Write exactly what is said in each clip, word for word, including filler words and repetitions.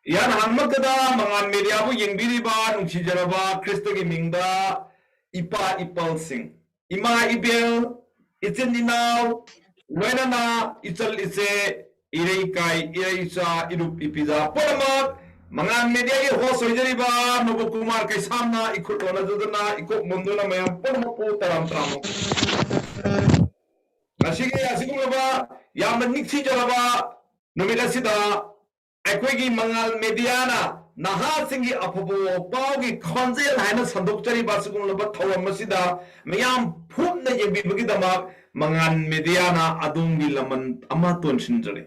ꯏꯍꯥꯟ ꯍꯥꯟꯕꯃꯛꯇꯗ ꯃꯉꯥꯜ ꯃꯦꯗꯤꯌꯥꯕꯨ ꯌꯦꯡꯕꯤꯔꯤꯕ ꯅꯨꯡꯁꯤꯖꯔꯕ ꯈ꯭ꯔꯤꯁꯇꯒꯤ ꯃꯤꯡꯗ ꯏꯄꯥ ꯏꯄꯜꯁꯤꯡ, ꯏꯃꯥ ꯏꯕꯦꯜ, ꯏꯆꯤꯟ ꯏꯅꯥꯎ, ꯂꯣꯏꯅꯅ ꯏꯆꯜ ꯏꯆꯦ, ꯏꯔꯩꯀꯥꯏ ꯏꯔꯩꯆꯥ, ꯏꯔꯨꯞ ꯏꯄꯤꯖꯥ ꯄꯨꯝꯅꯃꯛ, ꯃꯉꯥꯜ ꯃꯦꯗꯤꯌꯥꯒꯤ ꯍꯣꯁ ꯑꯣꯏꯖꯔꯤꯕ ꯅꯣꯕ ꯀꯨꯃꯥꯔ ꯀꯩꯁꯥꯝꯅ ꯏꯈꯨꯠ ꯂꯣꯟꯅꯖꯗꯨꯅ ꯏꯀꯣꯛ ꯃꯣꯟꯗꯨꯅ ꯃꯌꯥꯝ ꯄꯨꯝꯅꯃꯛꯄꯨ ꯇꯔꯥꯝ ꯇꯔꯥꯝꯅ ꯉꯁꯤꯒꯤ ꯑꯁꯤꯒꯨꯝꯂꯕ ꯌꯥꯝꯅ ꯅꯤꯡꯊꯤꯖꯔꯕ ꯅꯨꯃꯤꯠ ꯑꯁꯤꯗ ꯑꯩꯈꯣꯏꯒꯤ ꯃꯉꯥꯜ ꯃꯦꯗꯤꯌꯥꯅ ꯅꯍꯥꯁꯤꯡꯒꯤ ꯑꯐꯕ ꯄꯥꯎꯒꯤ ꯈꯣꯟꯖꯦꯜ ꯍꯥꯏꯅ ꯁꯟꯗꯣꯛꯆꯔꯤꯕ ꯑꯁꯤꯒꯨꯝꯂꯕ ꯊꯧꯔꯝ ꯑꯁꯤꯗ ꯃꯤꯌꯥꯝ ꯄꯨꯝꯅ ꯌꯦꯡꯕꯤꯕꯒꯤꯗꯃꯛ ꯃꯉꯥꯜ ꯃꯦꯗꯤꯌꯥꯅ ꯑꯗꯣꯝꯒꯤ ꯂꯃꯟ ꯑꯃ ꯇꯣꯟꯁꯤꯟꯖꯔꯤ꯫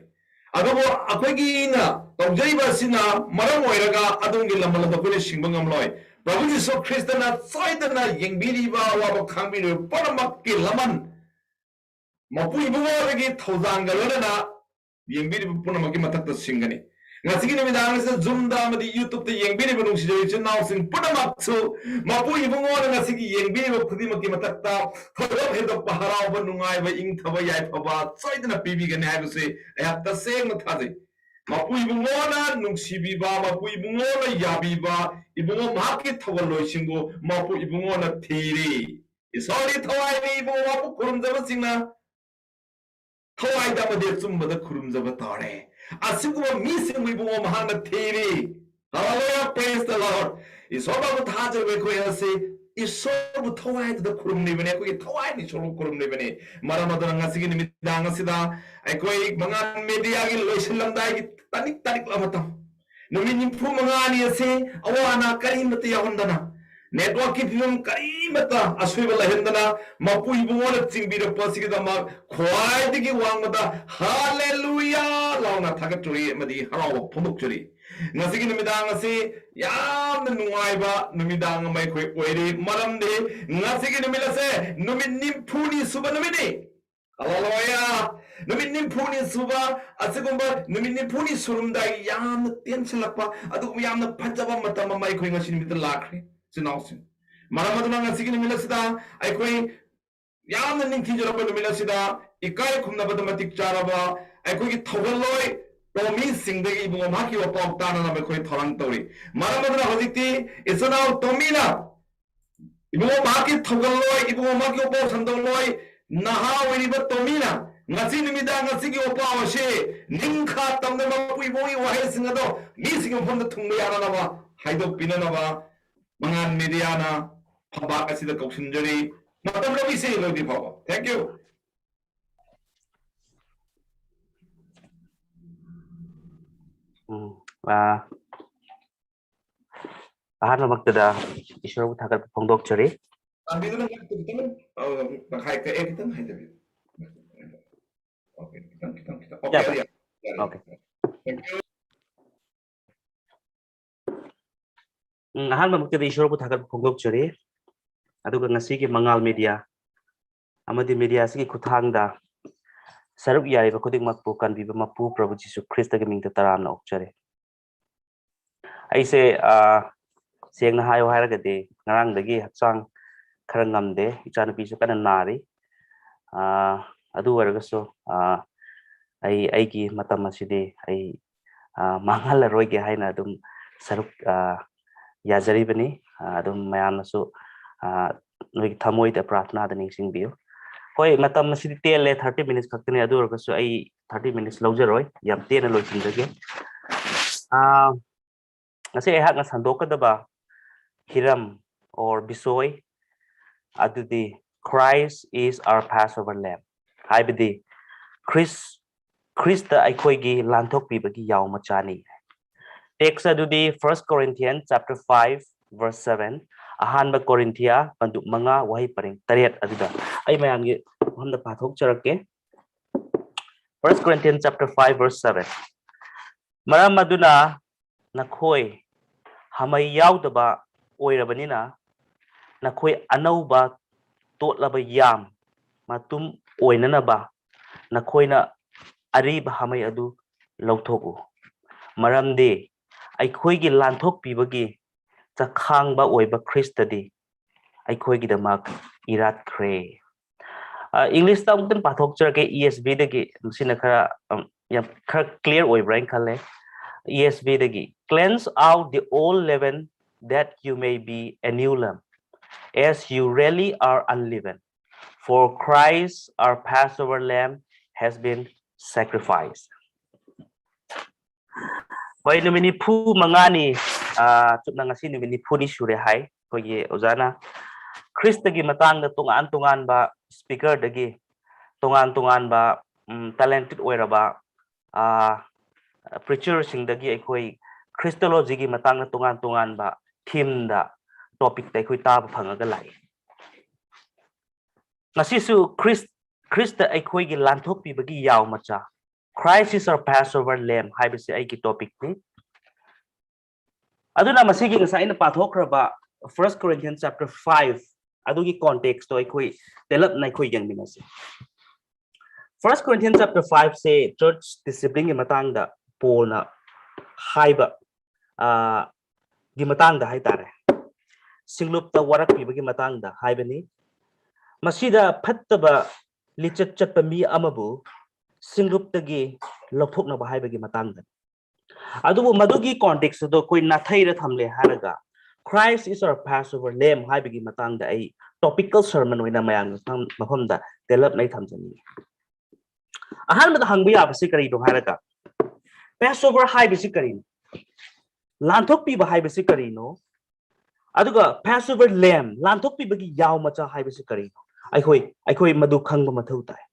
ꯑꯗꯨꯕꯨ ꯑꯩꯈꯣꯏꯒꯤꯅ ꯇꯧꯖꯔꯤꯕ ꯑꯁꯤꯅ ꯃꯔꯝ ꯑꯣꯏꯔꯒ ꯑꯗꯣꯝꯒꯤ ꯂꯃꯟ ꯑꯗꯨ ꯑꯩꯈꯣꯏꯅ ꯁꯤꯡꯕ ꯉꯝꯂꯣꯏ꯫ ꯄ꯭ꯔꯚꯨ ꯖꯤꯁꯨ ꯈ꯭ꯔꯤꯁꯇꯅ ꯁꯣꯏꯗꯅ ꯌꯦꯡꯕꯤꯔꯤꯕ, ꯑꯋꯥꯕ ꯈꯥꯡꯕꯤꯔꯤꯕ ꯄꯨꯝꯅꯃꯛꯀꯤ ꯂꯃꯟ ꯃꯄꯨ ꯏꯕꯨꯡꯉꯣꯗꯒꯤ ꯊꯧꯖꯥꯜꯒ ꯂꯣꯏꯅꯅ ꯌꯦꯡꯕꯤꯔꯤꯕ ꯄꯨꯝꯅꯃꯛꯀꯤ ꯃꯊꯛꯇ ꯁꯤꯡꯒꯅꯤ꯫ ꯉꯁꯤꯒꯤ ꯅꯨꯃꯤꯗꯥꯡ ꯑꯁꯤꯗ ꯖꯨꯝꯗ ꯑꯃꯗꯤ ꯌꯨꯇ꯭ꯌꯨꯕꯇ ꯌꯦꯡꯕꯤꯔꯤꯕ ꯅꯨꯡꯁꯤꯖꯕ ꯏꯆꯤꯟ ꯏꯅꯥꯎꯁꯤꯡ ꯄꯨꯝꯅꯃꯛꯁꯨ ꯃꯄꯨ ꯏꯕꯨꯡꯉꯣꯅ ꯉꯁꯤꯒꯤ ꯌꯦꯡꯕꯤꯔꯤꯕ ꯈꯨꯗꯤꯡꯃꯛꯀꯤ ꯃꯊꯛꯇ ꯊꯣꯏꯗꯣꯛ ꯍꯦꯟꯗꯣꯛꯄ, ꯍꯔꯥꯎꯕ, ꯅꯨꯡꯉꯥꯏꯕ, ꯏꯪꯊꯕ, ꯌꯥꯏꯐꯕ ꯁꯣꯏꯗꯅ ꯄꯤꯕꯤꯒꯅꯤ ꯍꯥꯏꯕꯁꯤ ꯑꯩꯍꯥꯛ ꯇꯁꯦꯡꯅ ꯊꯥꯖꯩ꯫ ꯃꯄꯨ ꯏꯕꯨꯡꯉꯣꯅ ꯅꯨꯡꯁꯤꯕꯤꯕ, ꯃꯄꯨ ꯏꯕꯨꯡꯉꯣꯅ ꯌꯥꯕꯤꯕ, ꯏꯕꯨꯡꯉꯣ ꯃꯍꯥꯛꯀꯤ ꯊꯧꯒꯜꯂꯣꯏꯁꯤꯡꯕꯨ ꯃꯄꯨ ꯏꯕꯨꯡꯉꯣꯅ ꯊꯤꯔꯤ꯫ ꯏꯁꯣꯔꯒꯤ ꯊꯋꯥꯏꯅꯤ ꯏꯕꯨꯡꯉꯣ ꯃꯄꯨ ꯈꯨꯔꯨꯝꯖꯕꯁꯤꯡꯅ ꯊꯋꯥꯏꯗ ꯑꯃꯗꯤ ꯑꯆꯨꯝꯕꯗ ꯈꯨꯔꯨꯝꯖꯕ ꯇꯥꯔꯦ꯫ ꯑꯁꯤꯒꯨꯝꯕ ꯃꯤꯁꯤꯡꯕꯨ ꯏꯕꯨꯡꯉꯣ ꯃꯍꯥꯛꯅ ꯊꯤꯔꯤ꯫ Hallelujah, praise the Lord. ꯏꯁꯣꯔꯕꯨ ꯊꯥꯖꯕ ꯑꯩꯈꯣꯏ ꯑꯁꯤ ꯏꯁꯣꯔꯕꯨ ꯊꯋꯥꯏꯗꯨꯗ ꯈꯨꯔꯨꯝꯂꯤꯕꯅꯤ, ꯑꯩꯈꯣꯏꯒꯤ ꯊꯋꯥꯏꯅ ꯏꯁꯣꯔꯕꯨ ꯈꯨꯔꯨꯝꯂꯤꯕꯅꯤ꯫ ꯃꯔꯝ ꯑꯗꯨꯅ ꯉꯁꯤꯒꯤ ꯅꯨꯃꯤꯗꯥꯡ ꯑꯁꯤꯗ ꯑꯩꯈꯣꯏ ꯃꯉꯥꯜ ꯃꯦꯗꯤꯌꯥꯒꯤ ꯂꯣꯏꯁꯤꯜꯂꯝꯗꯥꯏꯒꯤ ꯇꯥꯅꯤꯡ ꯇꯥꯅꯤꯡꯂꯕ ꯃꯇꯝ, ꯅꯨꯃꯤꯠ ꯅꯤꯐꯨ ꯃꯉꯥꯅꯤ ꯑꯁꯤ ꯑꯋꯥ ꯑꯅꯥ ꯀꯔꯤꯃꯠꯇ ꯌꯥꯎꯍꯟꯗꯅ, ꯅꯦꯠꯋꯥꯛꯀꯤ ꯐꯤꯕꯝ ꯀꯔꯤꯃꯠꯇ ꯑꯁꯣꯏꯕ ꯂꯩꯍꯟꯗꯅ ꯃꯄꯨ ꯏꯕꯨꯡꯉꯣꯅ ꯆꯤꯡꯕꯤꯔꯛꯄ ꯑꯁꯤꯒꯤꯗꯃꯛ ꯈ꯭ꯋꯥꯏꯗꯒꯤ ꯋꯥꯡꯃꯗ ꯍꯥꯂꯦꯂꯨꯌꯥ ꯂꯥꯎꯅ ꯊꯥꯒꯠꯆꯔꯤ ꯑꯃꯗꯤ ꯍꯔꯥꯎꯕ ꯐꯣꯡꯗꯣꯛꯆꯔꯤ꯫ ꯉꯁꯤꯒꯤ ꯅꯨꯃꯤꯗꯥꯡ ꯑꯁꯤ ꯌꯥꯝꯅ ꯅꯨꯡꯉꯥꯏꯕ ꯅꯨꯃꯤꯗꯥꯡ ꯑꯃ ꯑꯩꯈꯣꯏ ꯑꯣꯏꯔꯤ, ꯃꯔꯝꯗꯤ ꯉꯁꯤꯒꯤ ꯅꯨꯃꯤꯠ ꯑꯁꯦ ꯅꯨꯃꯤꯠ ꯅꯤꯐꯨꯅꯤ ꯁꯨꯕ ꯅꯨꯃꯤꯠꯅꯤ꯫ ꯍꯜꯂꯦꯂꯨꯌꯥ! ꯅꯨꯃꯤꯠ ꯅꯤꯐꯨꯅꯤ ꯁꯨꯕ, ꯑꯁꯤꯒꯨꯝꯕ ꯅꯨꯃꯤꯠ ꯅꯤꯐꯨꯅꯤ ꯁꯨꯔꯝꯗꯥꯏꯒꯤ ꯌꯥꯝꯅ ꯇꯦꯟꯁꯤꯜꯂꯛꯄ, ꯑꯗꯨꯒꯨꯝꯕ ꯌꯥꯝꯅ ꯐꯖꯕ ꯃꯇꯝ ꯑꯃ ꯑꯩꯈꯣꯏ ꯉꯁꯤ ꯅꯨꯃꯤꯠꯇ ꯂꯥꯛꯈ꯭ꯔꯦ, ꯏꯆꯤꯟ ꯏꯅꯥꯎꯁꯤꯡ꯫ ꯃꯔꯝ ꯑꯗꯨꯅ ꯉꯁꯤꯒꯤ ꯅꯨꯃꯤꯠ ꯑꯁꯤꯗ ꯑꯩꯈꯣꯏ ꯌꯥꯝꯅ ꯅꯤꯡꯊꯤꯖꯔꯕ ꯅꯨꯃꯤꯠ ꯑꯁꯤꯗ ꯏꯀꯥꯏ ꯈꯨꯝꯅꯕꯗ ꯃꯇꯤꯛ ꯆꯥꯔꯕ ꯑꯩꯈꯣꯏꯒꯤ ꯊꯧꯒꯜꯂꯣꯏ ꯇꯣꯃꯤꯁꯤꯡꯗꯒꯤ ꯏꯕꯨꯡꯉꯣ ꯃꯍꯥꯛꯀꯤ ꯋꯥꯄꯥꯎ ꯇꯥꯅꯅꯕ ꯑꯩꯈꯣꯏ ꯊꯧꯔꯥꯡ ꯇꯧꯔꯤ꯫ ꯃꯔꯝ ꯑꯗꯨꯅ ꯍꯧꯖꯤꯛꯇꯤ ꯏꯆꯤꯟ ꯏꯅꯥꯎ ꯇꯣꯃꯤꯅ ꯏꯕꯨꯡꯉꯣ ꯃꯍꯥꯛꯀꯤ ꯊꯧꯒꯜꯂꯣꯏ, ꯏꯕꯨꯡꯉꯣ ꯃꯍꯥꯛꯀꯤ ꯋꯥꯄꯥꯎ ꯁꯟꯗꯣꯛꯂꯣꯏ, ꯅꯍꯥ ꯑꯣꯏꯔꯤꯕ ꯇꯣꯃꯤꯅ ꯉꯁꯤ ꯅꯨꯃꯤꯗꯥꯡ ꯉꯁꯤꯒꯤ ꯋꯥꯄꯥꯎ ꯑꯁꯤ ꯅꯤꯡꯈꯥ ꯇꯝꯅ ꯃꯄꯨ ꯏꯕꯨꯡꯒꯤ ꯋꯥꯍꯩꯁꯤꯡ ꯑꯗꯣ ꯃꯤꯁꯤꯡꯒꯤ ꯃꯐꯝꯗ ꯊꯨꯡꯕ ꯌꯥꯅꯅꯕ ꯍꯥꯏꯗꯣꯛꯄꯤꯅꯅꯕ ꯃꯉꯥꯜ ꯃꯦꯗꯤꯌꯥꯅ ꯐꯝꯕꯥꯛ ꯑꯁꯤꯗ ꯀꯧꯁꯤꯟꯖꯔꯤ꯫ ꯃꯇꯝ ꯂꯧꯕꯤꯁꯤ ꯂꯣꯏꯗ꯭ꯔꯤ ꯐꯥꯎꯕ꯫ Thank you꯫ ꯎꯝ, ꯑꯥ, ꯑꯍꯥꯟꯕꯃꯛꯇꯗ ꯏꯁꯣꯔꯕꯨ ꯊꯥꯒꯠꯄ ꯐꯣꯡꯗꯣꯛꯆꯔꯤ꯫ ꯆꯥꯟꯕꯤꯗꯨꯅ ꯉꯥꯏꯍꯥꯛꯇ ꯈꯤꯇꯪ, ꯑ, ꯇꯪꯈꯥꯏ ꯀꯛꯑꯦ, ꯈꯤꯇꯪ ꯍꯥꯏꯊꯕꯤꯌꯨ꯫ Okay, ꯈꯤꯇꯪ, ꯈꯤꯇꯪ, ꯈꯤꯇꯪ꯫ Okay, ꯌꯥꯕ꯭ꯔꯥ? ꯌꯥꯔꯦ, ꯌꯥꯔꯦ꯫ Okay. Thank you꯫ ꯎꯝ, ꯑꯍꯥꯟꯕꯃꯛꯇꯗ ꯏꯁꯣꯔꯕꯨ ꯊꯥꯒꯠꯄ ꯐꯣꯡꯗꯣꯛꯆꯔꯤ꯫ ꯑꯗꯨꯒ ꯉꯁꯤꯒꯤ ꯃꯉꯥꯜ ꯃꯦꯗꯤꯌꯥ ꯑꯃꯗꯤ ꯃꯦꯗꯤꯌꯥ ꯑꯁꯤꯒꯤ ꯈꯨꯠꯊꯥꯡꯗ ꯁꯔꯨꯛ ꯌꯥꯔꯤꯕ ꯈꯨꯗꯤꯡꯃꯛꯄꯨ ꯀꯟꯕꯤꯕ ꯃꯄꯨ ꯄ꯭ꯔꯚꯨ ꯖꯤꯁꯨ ꯈ꯭ꯔꯤꯁꯇꯒꯤ ꯃꯤꯡꯗ ꯇꯔꯥꯝꯅ ꯑꯣꯛꯆꯔꯤ꯫ ꯑꯩꯁꯦ, ꯑ, ꯁꯦꯡꯅ ꯍꯥꯏꯌꯨ ꯍꯥꯏꯔꯒꯗꯤ ꯉꯔꯥꯡꯗꯒꯤ ꯍꯛꯆꯥꯡ ꯈꯔ ꯉꯝꯗꯦ, ꯏꯆꯥꯅꯨꯄꯤꯁꯨ ꯀꯟꯅ ꯅꯥꯔꯤ꯫ ꯑ, ꯑꯗꯨ ꯑꯣꯏꯔꯒꯁꯨ, ꯑ, ꯑꯩ ꯑꯩꯒꯤ ꯃꯇꯝ ꯑꯁꯤꯗꯤ ꯑꯩ, ꯑ, ꯃꯥꯡꯍꯜꯂꯔꯣꯏꯒꯦ ꯍꯥꯏꯅ ꯑꯗꯨꯝ ꯁꯔꯨꯛ, ꯑ, ꯌꯥꯖꯔꯤꯕꯅꯤ꯫ ꯑ, ꯑꯗꯨꯝ ꯃꯌꯥꯝꯅꯁꯨ, ꯑ, ꯅꯣꯏꯒꯤ ꯊꯃꯣꯏꯗ ꯄ꯭ꯔꯥꯊꯅꯥꯗ ꯅꯤꯡꯁꯤꯡꯕꯤꯌꯨ꯫ ꯍꯣꯏ, ꯃꯇꯝ ꯑꯁꯤꯗꯤ ꯇꯦꯜꯂꯦ, thirty minutes ꯈꯛꯇꯅꯤ, ꯑꯗꯨ ꯑꯣꯏꯔꯒꯁꯨ ꯑꯩ thirty minutes ꯂꯧꯖꯔꯣꯏ, ꯌꯥꯝ ꯇꯦꯟꯅ ꯂꯣꯏꯁꯤꯟꯖꯒꯦ꯫ ꯑ, ꯉꯁꯤ ꯑꯩꯍꯥꯛꯅ ꯁꯟꯗꯣꯛꯀꯗꯕ ꯍꯤꯔꯝ or ꯕꯤꯁꯣꯏ ꯑꯗꯨꯗꯤ Christ is our Passover Lamb, ꯍꯥꯏꯕꯗꯤ ꯈ꯭ꯔꯤꯁ ꯈ꯭ꯔꯤꯁꯇ ꯑꯩꯈꯣꯏꯒꯤ ꯂꯥꯟꯊꯣꯛꯄꯤꯕꯒꯤ ꯌꯥꯎ ꯃꯆꯥꯅꯤ꯫ Text ꯑꯗꯨꯗꯤ First Corinthians chapter five verse seven, ꯑꯍꯥꯟꯕ ꯀꯣꯔꯤꯟꯊꯤꯌꯥ ꯄꯟꯗꯨꯞ ꯃꯉꯥ ꯋꯥꯍꯩ ꯄꯔꯦꯡ ꯇꯔꯦꯠ ꯑꯗꯨꯗ ꯑꯩ ꯃꯌꯥꯝꯒꯤ ꯃꯐꯝꯗ ꯄꯥꯊꯣꯛꯆꯔꯛꯀꯦ꯫ First Corinthians chapter five verse seven, "ꯃꯔꯝ ꯑꯗꯨꯅ ꯅꯈꯣꯏ ꯍꯥꯃꯩ ꯌꯥꯎꯗꯕ ꯑꯣꯏꯔꯕꯅꯤꯅ ꯅꯈꯣꯏ ꯑꯅꯧꯕ ꯇꯣꯠꯂꯕ ꯌꯥꯝ ꯃꯇꯨꯝ ꯑꯣꯏꯅꯅꯕ ꯅꯈꯣꯏꯅ ꯑꯔꯤꯕ ꯍꯥꯃꯩ ꯑꯗꯨ ꯂꯧꯊꯣꯛꯎ꯫ ꯃꯔꯝꯗꯤ ꯑꯩꯈꯣꯏꯒꯤ ꯂꯥꯟꯊꯣꯛꯄꯤꯕꯒꯤ ꯆꯈꯥꯡꯕ ꯑꯣꯏꯕ ꯈ꯭ꯔꯤꯁꯇꯗꯤ ꯑꯩꯈꯣꯏꯒꯤꯗꯃꯛ ꯏꯔꯥꯠꯈ꯭ꯔꯦ꯫" ꯑ, English ꯇ ꯑꯃꯨꯛꯇꯪ ꯄꯥꯊꯣꯛꯆꯔꯛꯀꯦ, E S V ꯗꯒꯤ꯫ ꯃꯁꯤꯅ ꯈꯔ, ꯎꯝ, ꯌꯥꯝ ꯈꯔ clear ꯑꯣꯏꯕ꯭ꯔꯥ ꯍꯥꯏꯅ ꯈꯜꯂꯦ꯫ E S V ꯗꯒꯤ, "Cleanse out the old leaven, that you may be a new lump, as you really are unleavened. For Christ, our Passover Lamb, has been sacrificed." ꯍꯣꯏ, ꯅꯨꯃꯤꯠ ꯅꯤꯐꯨ ꯃꯉꯥꯅꯤ, ꯑꯥ, ꯆꯨꯞꯅ ꯉꯁꯤ ꯅꯨꯃꯤꯠ ꯅꯤꯐꯨꯅꯤ ꯁꯨꯔꯦ ꯍꯥꯏ ꯑꯩꯈꯣꯏꯒꯤ ꯑꯣꯖꯥꯅ꯫ ꯈ꯭ꯔꯤꯁꯇꯒꯤ ꯃꯇꯥꯡꯗ ꯇꯣꯉꯥꯟ ꯇꯣꯉꯥꯟꯕ speaker ꯗꯒꯤ, ꯇꯣꯉꯥꯟ ꯇꯣꯉꯥꯟꯕ, ꯎꯝ, talented ꯑꯣꯏꯔꯕ, ꯑꯥ, preacher ꯁꯤꯡꯗꯒꯤ ꯑꯩꯈꯣꯏ Christology ꯒꯤ ꯃꯇꯥꯡꯗ ꯇꯣꯉꯥꯟ ꯇꯣꯉꯥꯟꯕ theme ꯗ, topic ꯇ ꯑꯩꯈꯣꯏ ꯇꯥꯕ ꯐꯪꯉꯒ ꯂꯥꯛꯏ꯫ ꯉꯁꯤꯁꯨ ꯈ꯭ꯔꯤꯁ-, ꯈ꯭ꯔꯤꯁꯇ ꯑꯩꯈꯣꯏꯒꯤ ꯂꯥꯟꯊꯣꯛꯄꯤꯕꯒꯤ ꯌꯥꯎ ꯃꯆꯥ, "Christ is our Passover Lamb" ꯍꯥꯏꯕꯁꯤ ꯑꯩꯒꯤ topic ꯅꯤ꯫ ꯑꯗꯨꯅ ꯃꯁꯤꯒꯤ ꯉꯁꯥꯏ ꯑꯩꯅ ꯄꯥꯊꯣꯛꯈ꯭ꯔꯕ First Corinthians chapter five ꯑꯗꯨꯒꯤ context ꯇꯣ ꯑꯩꯈꯣꯏ ꯇꯦꯜꯂꯞꯅ ꯑꯩꯈꯣꯏ ꯌꯦꯡꯃꯤꯟꯅꯁꯤ꯫ First Corinthians chapter five ꯁꯦ church discipline ꯒꯤ ꯃꯇꯥꯡꯗ ꯄꯣꯜꯅ ꯍꯥꯏꯕ, ꯑꯥ, ꯒꯤ ꯃꯇꯥꯡꯗ ꯍꯥꯏꯇꯥꯔꯦ, ꯁꯤꯡꯂꯨꯞꯇ ꯋꯥꯔꯛꯄꯤꯕꯒꯤ ꯃꯇꯥꯡꯗ ꯍꯥꯏꯕꯅꯤ꯫ ꯃꯁꯤꯗ ꯐꯠꯇꯕ ꯂꯤꯆꯠ ꯆꯠꯄ ꯃꯤ ꯑꯃꯕꯨ ꯁꯤꯡꯂꯨꯞꯇꯒꯤ ꯂꯧꯊꯣꯛꯅꯕ ꯍꯥꯏꯕꯒꯤ ꯃꯇꯥꯡꯗꯅꯤ꯫ ꯑꯗꯨꯕꯨ ꯃꯗꯨꯒꯤ context ꯑꯗꯨ ꯑꯩꯈꯣꯏ ꯅꯥꯊꯩꯔ ꯊꯝꯂꯦ ꯍꯥꯏꯔꯒ, "Christ is our Passover Lamb" ꯍꯥꯏꯕꯒꯤ ꯃꯇꯥꯡꯗ ꯑꯩ topical sermon ꯑꯣꯏꯅ ꯃꯌꯥꯝꯒꯤ ꯃꯐꯝ-, ꯃꯐꯝꯗ ꯇꯦꯜꯂꯞꯅ ꯑꯩ ꯊꯝꯖꯅꯤꯡꯉꯤ꯫ ꯑꯍꯥꯟꯕꯗ ꯍꯪꯕ ꯌꯥꯕꯁꯤ ꯀꯔꯤꯅꯣ ꯍꯥꯏꯔꯒ, Passover ꯍꯥꯏꯕꯁꯤ ꯀꯔꯤꯅꯣ? ꯂꯥꯟꯊꯣꯛꯄꯤꯕ ꯍꯥꯏꯕꯁꯤ ꯀꯔꯤꯅꯣ? ꯑꯗꯨꯒ Passover Lamb, ꯂꯥꯟꯊꯣꯛꯄꯤꯕꯒꯤ ꯌꯥꯎ ꯃꯆꯥ ꯍꯥꯏꯕꯁꯤ ꯀꯔꯤꯅꯣ? ꯑꯩꯈꯣꯏ, ꯑꯩꯈꯣꯏ ꯃꯗꯨ ꯈꯪꯕ ꯃꯊꯧ ꯇꯥꯏ꯫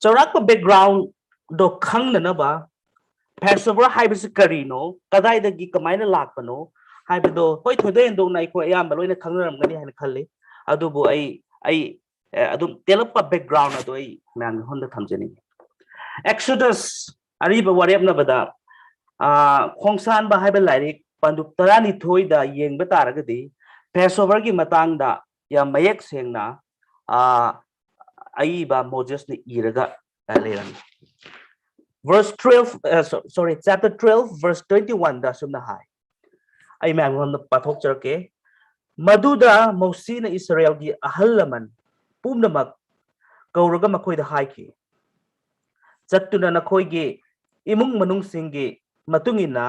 ꯆꯥꯎꯔꯥꯛꯄ background ꯗꯣ ꯈꯪꯅꯅꯕ, Passover ꯍꯥꯏꯕꯁꯤ ꯀꯔꯤꯅꯣ, ꯀꯗꯥꯏꯗꯒꯤ ꯀꯃꯥꯏꯅ ꯂꯥꯛꯄꯅꯣ ꯍꯥꯏꯕꯗꯣ, ꯍꯣꯏ, ꯊꯣꯏꯗꯣꯛ ꯍꯦꯟꯗꯣꯛꯅ ꯑꯩꯈꯣꯏ ꯑꯌꯥꯝꯕ ꯂꯣꯏꯅ ꯈꯪꯅꯔꯝꯒꯅꯤ ꯍꯥꯏꯅ ꯈꯜꯂꯤ꯫ ꯑꯗꯨꯕꯨ ꯑꯩ, ꯑꯩ, ꯑꯦ, ꯑꯗꯨꯝ ꯇꯦꯜꯂꯞꯄ background ꯑꯗꯨ ꯑꯩ ꯃꯌꯥꯝꯒꯤ ꯃꯐꯝꯗ ꯊꯝꯖꯅꯤꯡꯉꯤ꯫ Exodus, ꯑꯔꯤꯕ ꯋꯥꯔꯦꯞꯅꯕꯗ, ꯑꯥ, ꯈꯣꯡꯁꯥꯟꯕ ꯍꯥꯏꯕ ꯂꯥꯏꯔꯤꯛ ꯄꯟꯗꯨꯞ ꯇꯔꯥꯅꯤꯊꯣꯏꯗ ꯌꯦꯡꯕ ꯇꯥꯔꯒꯗꯤ, Passover ꯒꯤ ꯃꯇꯥꯡꯗ ꯌꯥꯝ ꯃꯌꯦꯛ ꯁꯦꯡꯅ, ꯑꯥ, ꯑꯏꯕ ꯃꯣꯖꯦꯁꯅ ꯏꯔꯒ, ꯑ, ꯂꯩꯔꯝꯃꯤ꯫ Verse twelve, ꯑ, so-, sorry, chapter twelve, verse twenty-one ꯗ ꯑꯁꯨꯝꯅ ꯍꯥꯏ, ꯑꯩ ꯃꯌꯥꯝ ꯃꯃꯥꯡꯗ ꯄꯥꯊꯣꯛꯆꯔꯛꯀꯦ꯫ ꯃꯗꯨꯗ ꯃꯣꯁꯤꯅ ꯏꯁꯔꯥꯌꯦꯜꯒꯤ ꯑꯍꯜ ꯂꯃꯟ ꯄꯨꯝꯅꯃꯛ ꯀꯧꯔꯒ ꯃꯈꯣꯏꯗ ꯍꯥꯏꯈꯤ, ꯆꯠꯇꯨꯅ ꯅꯈꯣꯏꯒꯤ ꯏꯃꯨꯡ ꯃꯅꯨꯡꯁꯤꯡꯒꯤ ꯃꯇꯨꯡ ꯏꯟꯅ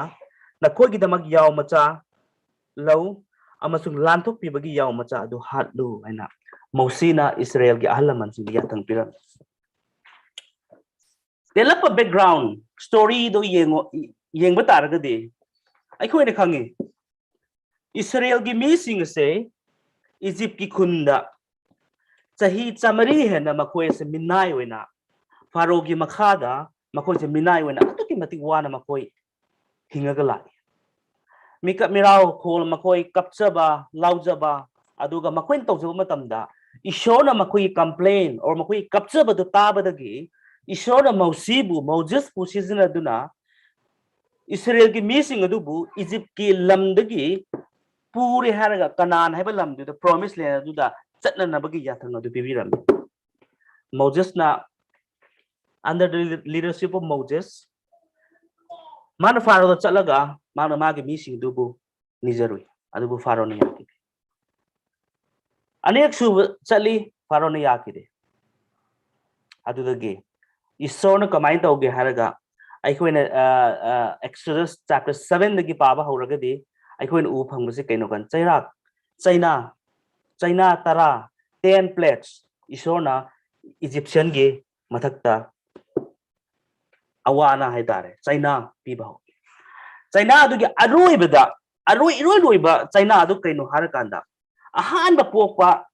ꯅꯈꯣꯏꯒꯤꯗꯃꯛ ꯌꯥꯎ ꯃꯆꯥ ꯂꯧ ꯑꯃꯁꯨꯡ ꯂꯥꯟꯊꯣꯛꯄꯤꯕꯒꯤ ꯌꯥꯎ ꯃꯆꯥ ꯑꯗꯨ ꯍꯥꯠꯂꯨ ꯍꯥꯏꯅ ꯃꯣꯁꯤꯅ ꯏꯁꯔꯥꯌꯦꯜꯒꯤ ꯑꯍꯜ ꯂꯃꯟꯁꯤꯡꯗ ꯌꯥꯊꯪ ꯄꯤꯔꯝꯃꯤ꯫ ꯇꯦꯜꯂꯞꯄ ꯕꯦꯛꯒ꯭ꯔꯥꯎꯟ ꯁ꯭ꯇꯣꯔꯤꯗꯣ ꯌꯦꯡꯉꯣ, ꯌꯦꯡꯕ ꯇꯥꯔꯒꯗꯤ ꯑꯩꯈꯣꯏꯅ ꯈꯪꯉꯤ, ꯏꯁꯔꯥꯌꯦꯜꯒꯤ ꯃꯤꯁꯤꯡ ꯑꯁꯦ ꯏꯖꯤꯞꯀꯤ ꯈꯨꯟꯗ ꯆꯍꯤ ꯆꯥꯃꯔꯤ ꯍꯦꯟꯅ ꯃꯈꯣꯏ ꯑꯁꯦ ꯃꯤꯅꯥꯏ ꯑꯣꯏꯅ, ꯐꯥꯔꯣꯒꯤ ꯃꯈꯥꯗ ꯃꯈꯣꯏꯁꯦ ꯃꯤꯅꯥꯏ ꯑꯣꯏꯅ ꯑꯗꯨꯛꯀꯤ ꯃꯇꯤꯛ ꯋꯥꯅ ꯃꯈꯣꯏ ꯍꯤꯡꯉꯒ ꯂꯥꯛꯏ꯫ ꯃꯤꯀꯞ ꯃꯤꯔꯥꯎ ꯈꯣꯜ ꯃꯈꯣꯏ ꯀꯞꯆꯕ, ꯂꯥꯎꯖꯕ, ꯑꯗꯨꯒ ꯃꯈꯣꯏꯅ ꯇꯧꯖꯕ ꯃꯇꯝꯗ ꯏꯁꯣꯔꯅ ꯃꯈꯣꯏꯒꯤ complain or ꯃꯈꯣꯏꯒꯤ ꯀꯞꯆꯕꯗꯨ ꯇꯥꯕꯗꯒꯤ ꯏꯁꯣꯔꯅ ꯃꯣꯁꯤꯕꯨ, ꯃꯣꯖꯦꯁꯄꯨ ꯁꯤꯖꯤꯟꯅꯗꯨꯅ ꯏꯁꯔꯥꯌꯦꯜꯒꯤ ꯃꯤꯁꯤꯡ ꯑꯗꯨꯕꯨ ꯏꯖꯤꯞꯀꯤ ꯂꯝꯗꯒꯤ ꯄꯨꯔꯦ ꯍꯥꯏꯔꯒ ꯀꯅꯥꯟ ꯍꯥꯏꯕ ꯂꯝꯗꯨꯗ, promised land ꯑꯗꯨꯗ ꯆꯠꯅꯅꯕꯒꯤ ꯌꯥꯊꯪ ꯑꯗꯨ ꯄꯤꯕꯤꯔꯝꯃꯤ꯫ ꯃꯣꯖꯦꯁꯅ, under the leadership of Moses, ꯃꯥꯅ ꯐꯥꯔꯣꯗ ꯆꯠꯂꯒ ꯃꯥꯅ ꯃꯥꯒꯤ ꯃꯤꯁꯤꯡꯗꯨꯕꯨ ꯅꯤꯖꯔꯨꯏ, ꯑꯗꯨꯕꯨ ꯐꯥꯔꯣꯅ ꯌꯥꯈꯤꯗꯦ꯫ ꯑꯅꯤꯔꯛ ꯁꯨꯕ ꯆꯠꯂꯤ, ꯐꯥꯔꯣꯅ ꯌꯥꯈꯤꯗꯦ꯫ ꯑꯗꯨꯗꯒꯤ ꯏꯁꯣꯔꯅ ꯀꯃꯥꯏꯅ ꯇꯧꯒꯦ ꯍꯥꯏꯔꯒ, ꯑꯩꯈꯣꯏꯅ, ꯑ, ꯑ, Exodus chapter seven ꯗꯒꯤ ꯄꯥꯕ ꯍꯧꯔꯒꯗꯤ ꯑꯩꯈꯣꯏꯅ ꯎꯕ ꯐꯪꯕꯁꯤ ꯀꯩꯅꯣ ꯀꯥꯟ, ꯆꯩꯔꯥꯛ, ꯆꯩꯅꯥ, ꯆꯩꯅꯥ ꯇꯔꯥ, ten plagues, ꯏꯁꯣꯔꯅ ꯏꯖꯤꯞꯁꯤꯌꯟꯒꯤ ꯃꯊꯛꯇ ꯑꯋꯥ ꯑꯅꯥ ꯍꯥꯏꯇꯥꯔꯦ, ꯆꯩꯅꯥ ꯄꯤꯕ ꯍꯧꯏ꯫ ꯆꯩꯅꯥ ꯑꯗꯨꯒꯤ ꯑꯔꯣꯏꯕꯗ, ꯑꯔꯣꯏ, ꯏꯔꯣꯏ ꯂꯣꯏꯕ ꯆꯩꯅꯥ ꯑꯗꯨ ꯀꯩꯅꯣ ꯍꯥꯏꯔꯀꯥꯟꯗ, ꯑꯍꯥꯟꯕ ꯄꯣꯛꯄ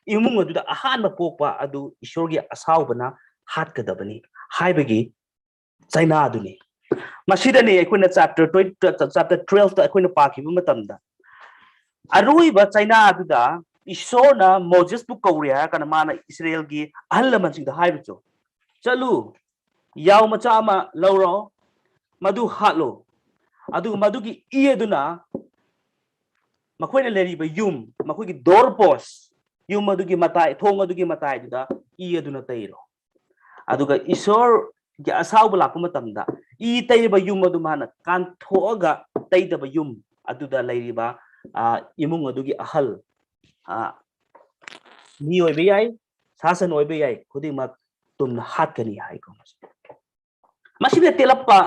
ꯏꯃꯨꯡ ꯑꯗꯨꯗ ꯑꯍꯥꯟꯕ ꯄꯣꯛꯄ ꯑꯗꯨ ꯏꯁꯣꯔꯒꯤ ꯑꯁꯥꯎꯕꯅ ꯍꯥꯠꯀꯗꯕꯅꯤ ꯍꯥꯏꯕꯒꯤ ꯆꯩꯅꯥ ꯑꯗꯨꯅꯤ꯫ ꯃꯁꯤꯗꯅꯤ ꯑꯩꯈꯣꯏꯅ chapter twenty, chapter twelve ꯇ ꯑꯩꯈꯣꯏꯅ ꯄꯥꯈꯤꯕ ꯃꯇꯝꯗ, ꯑꯔꯣꯏꯕ ꯆꯩꯅꯥ ꯑꯗꯨꯗ ꯏꯁꯣꯔꯅ ꯃꯣꯖꯦꯁꯄꯨ ꯀꯧꯔꯦ ꯍꯥꯏꯔ ꯀꯥꯟꯗ ꯃꯥꯅ ꯏꯁꯔꯥꯌꯦꯜꯒꯤ ꯑꯍꯜ ꯂꯃꯟꯁꯤꯡꯗ ꯍꯥꯏꯕꯁꯨ, "ꯆꯠꯂꯨ, ꯌꯥꯎ ꯃꯆꯥ ꯑꯃ ꯂꯧꯔꯣ, ꯃꯗꯨ ꯍꯥꯠꯂꯣ, ꯑꯗꯨꯒ ꯃꯗꯨꯒꯤ ꯏ ꯑꯗꯨꯅ ꯃꯈꯣꯏꯅ ꯂꯩꯔꯤꯕ ꯌꯨꯝ, ꯃꯈꯣꯏꯒꯤ door post, ꯌꯨꯝ ꯑꯗꯨꯒꯤ ꯃꯇꯥꯏ, ꯊꯣꯡ ꯑꯗꯨꯒꯤ ꯃꯇꯥꯏꯗꯨꯗ ꯏ ꯑꯗꯨꯅ ꯇꯩꯔꯣ꯫ ꯑꯗꯨꯒ ꯏꯁꯣꯔꯒꯤ ꯑꯁꯥꯎꯕ ꯂꯥꯛꯄ ꯃꯇꯝꯗ ꯏ ꯇꯩꯔꯕ ꯌꯨꯝ ꯑꯗꯨ ꯃꯥꯅ ꯀꯥꯟꯊꯣꯛꯑꯒ ꯇꯩꯗꯕ ꯌꯨꯝ ꯑꯗꯨꯗ ꯂꯩꯔꯤꯕ, ꯑ, ꯏꯃꯨꯡ ꯑꯗꯨꯒꯤ ꯑꯍꯜ, ꯑ, ꯃꯤ ꯑꯣꯏꯕ ꯌꯥꯏ, ꯁꯥ ꯁꯟ ꯑꯣꯏꯕ ꯌꯥꯏ, ꯈꯨꯗꯤꯡꯃꯛ ꯇꯨꯝꯅ ꯍꯥꯠꯀꯅꯤ" ꯍꯥꯏꯀꯣ꯫ ꯃꯁꯤꯅ ꯇꯦꯜꯂꯛꯄ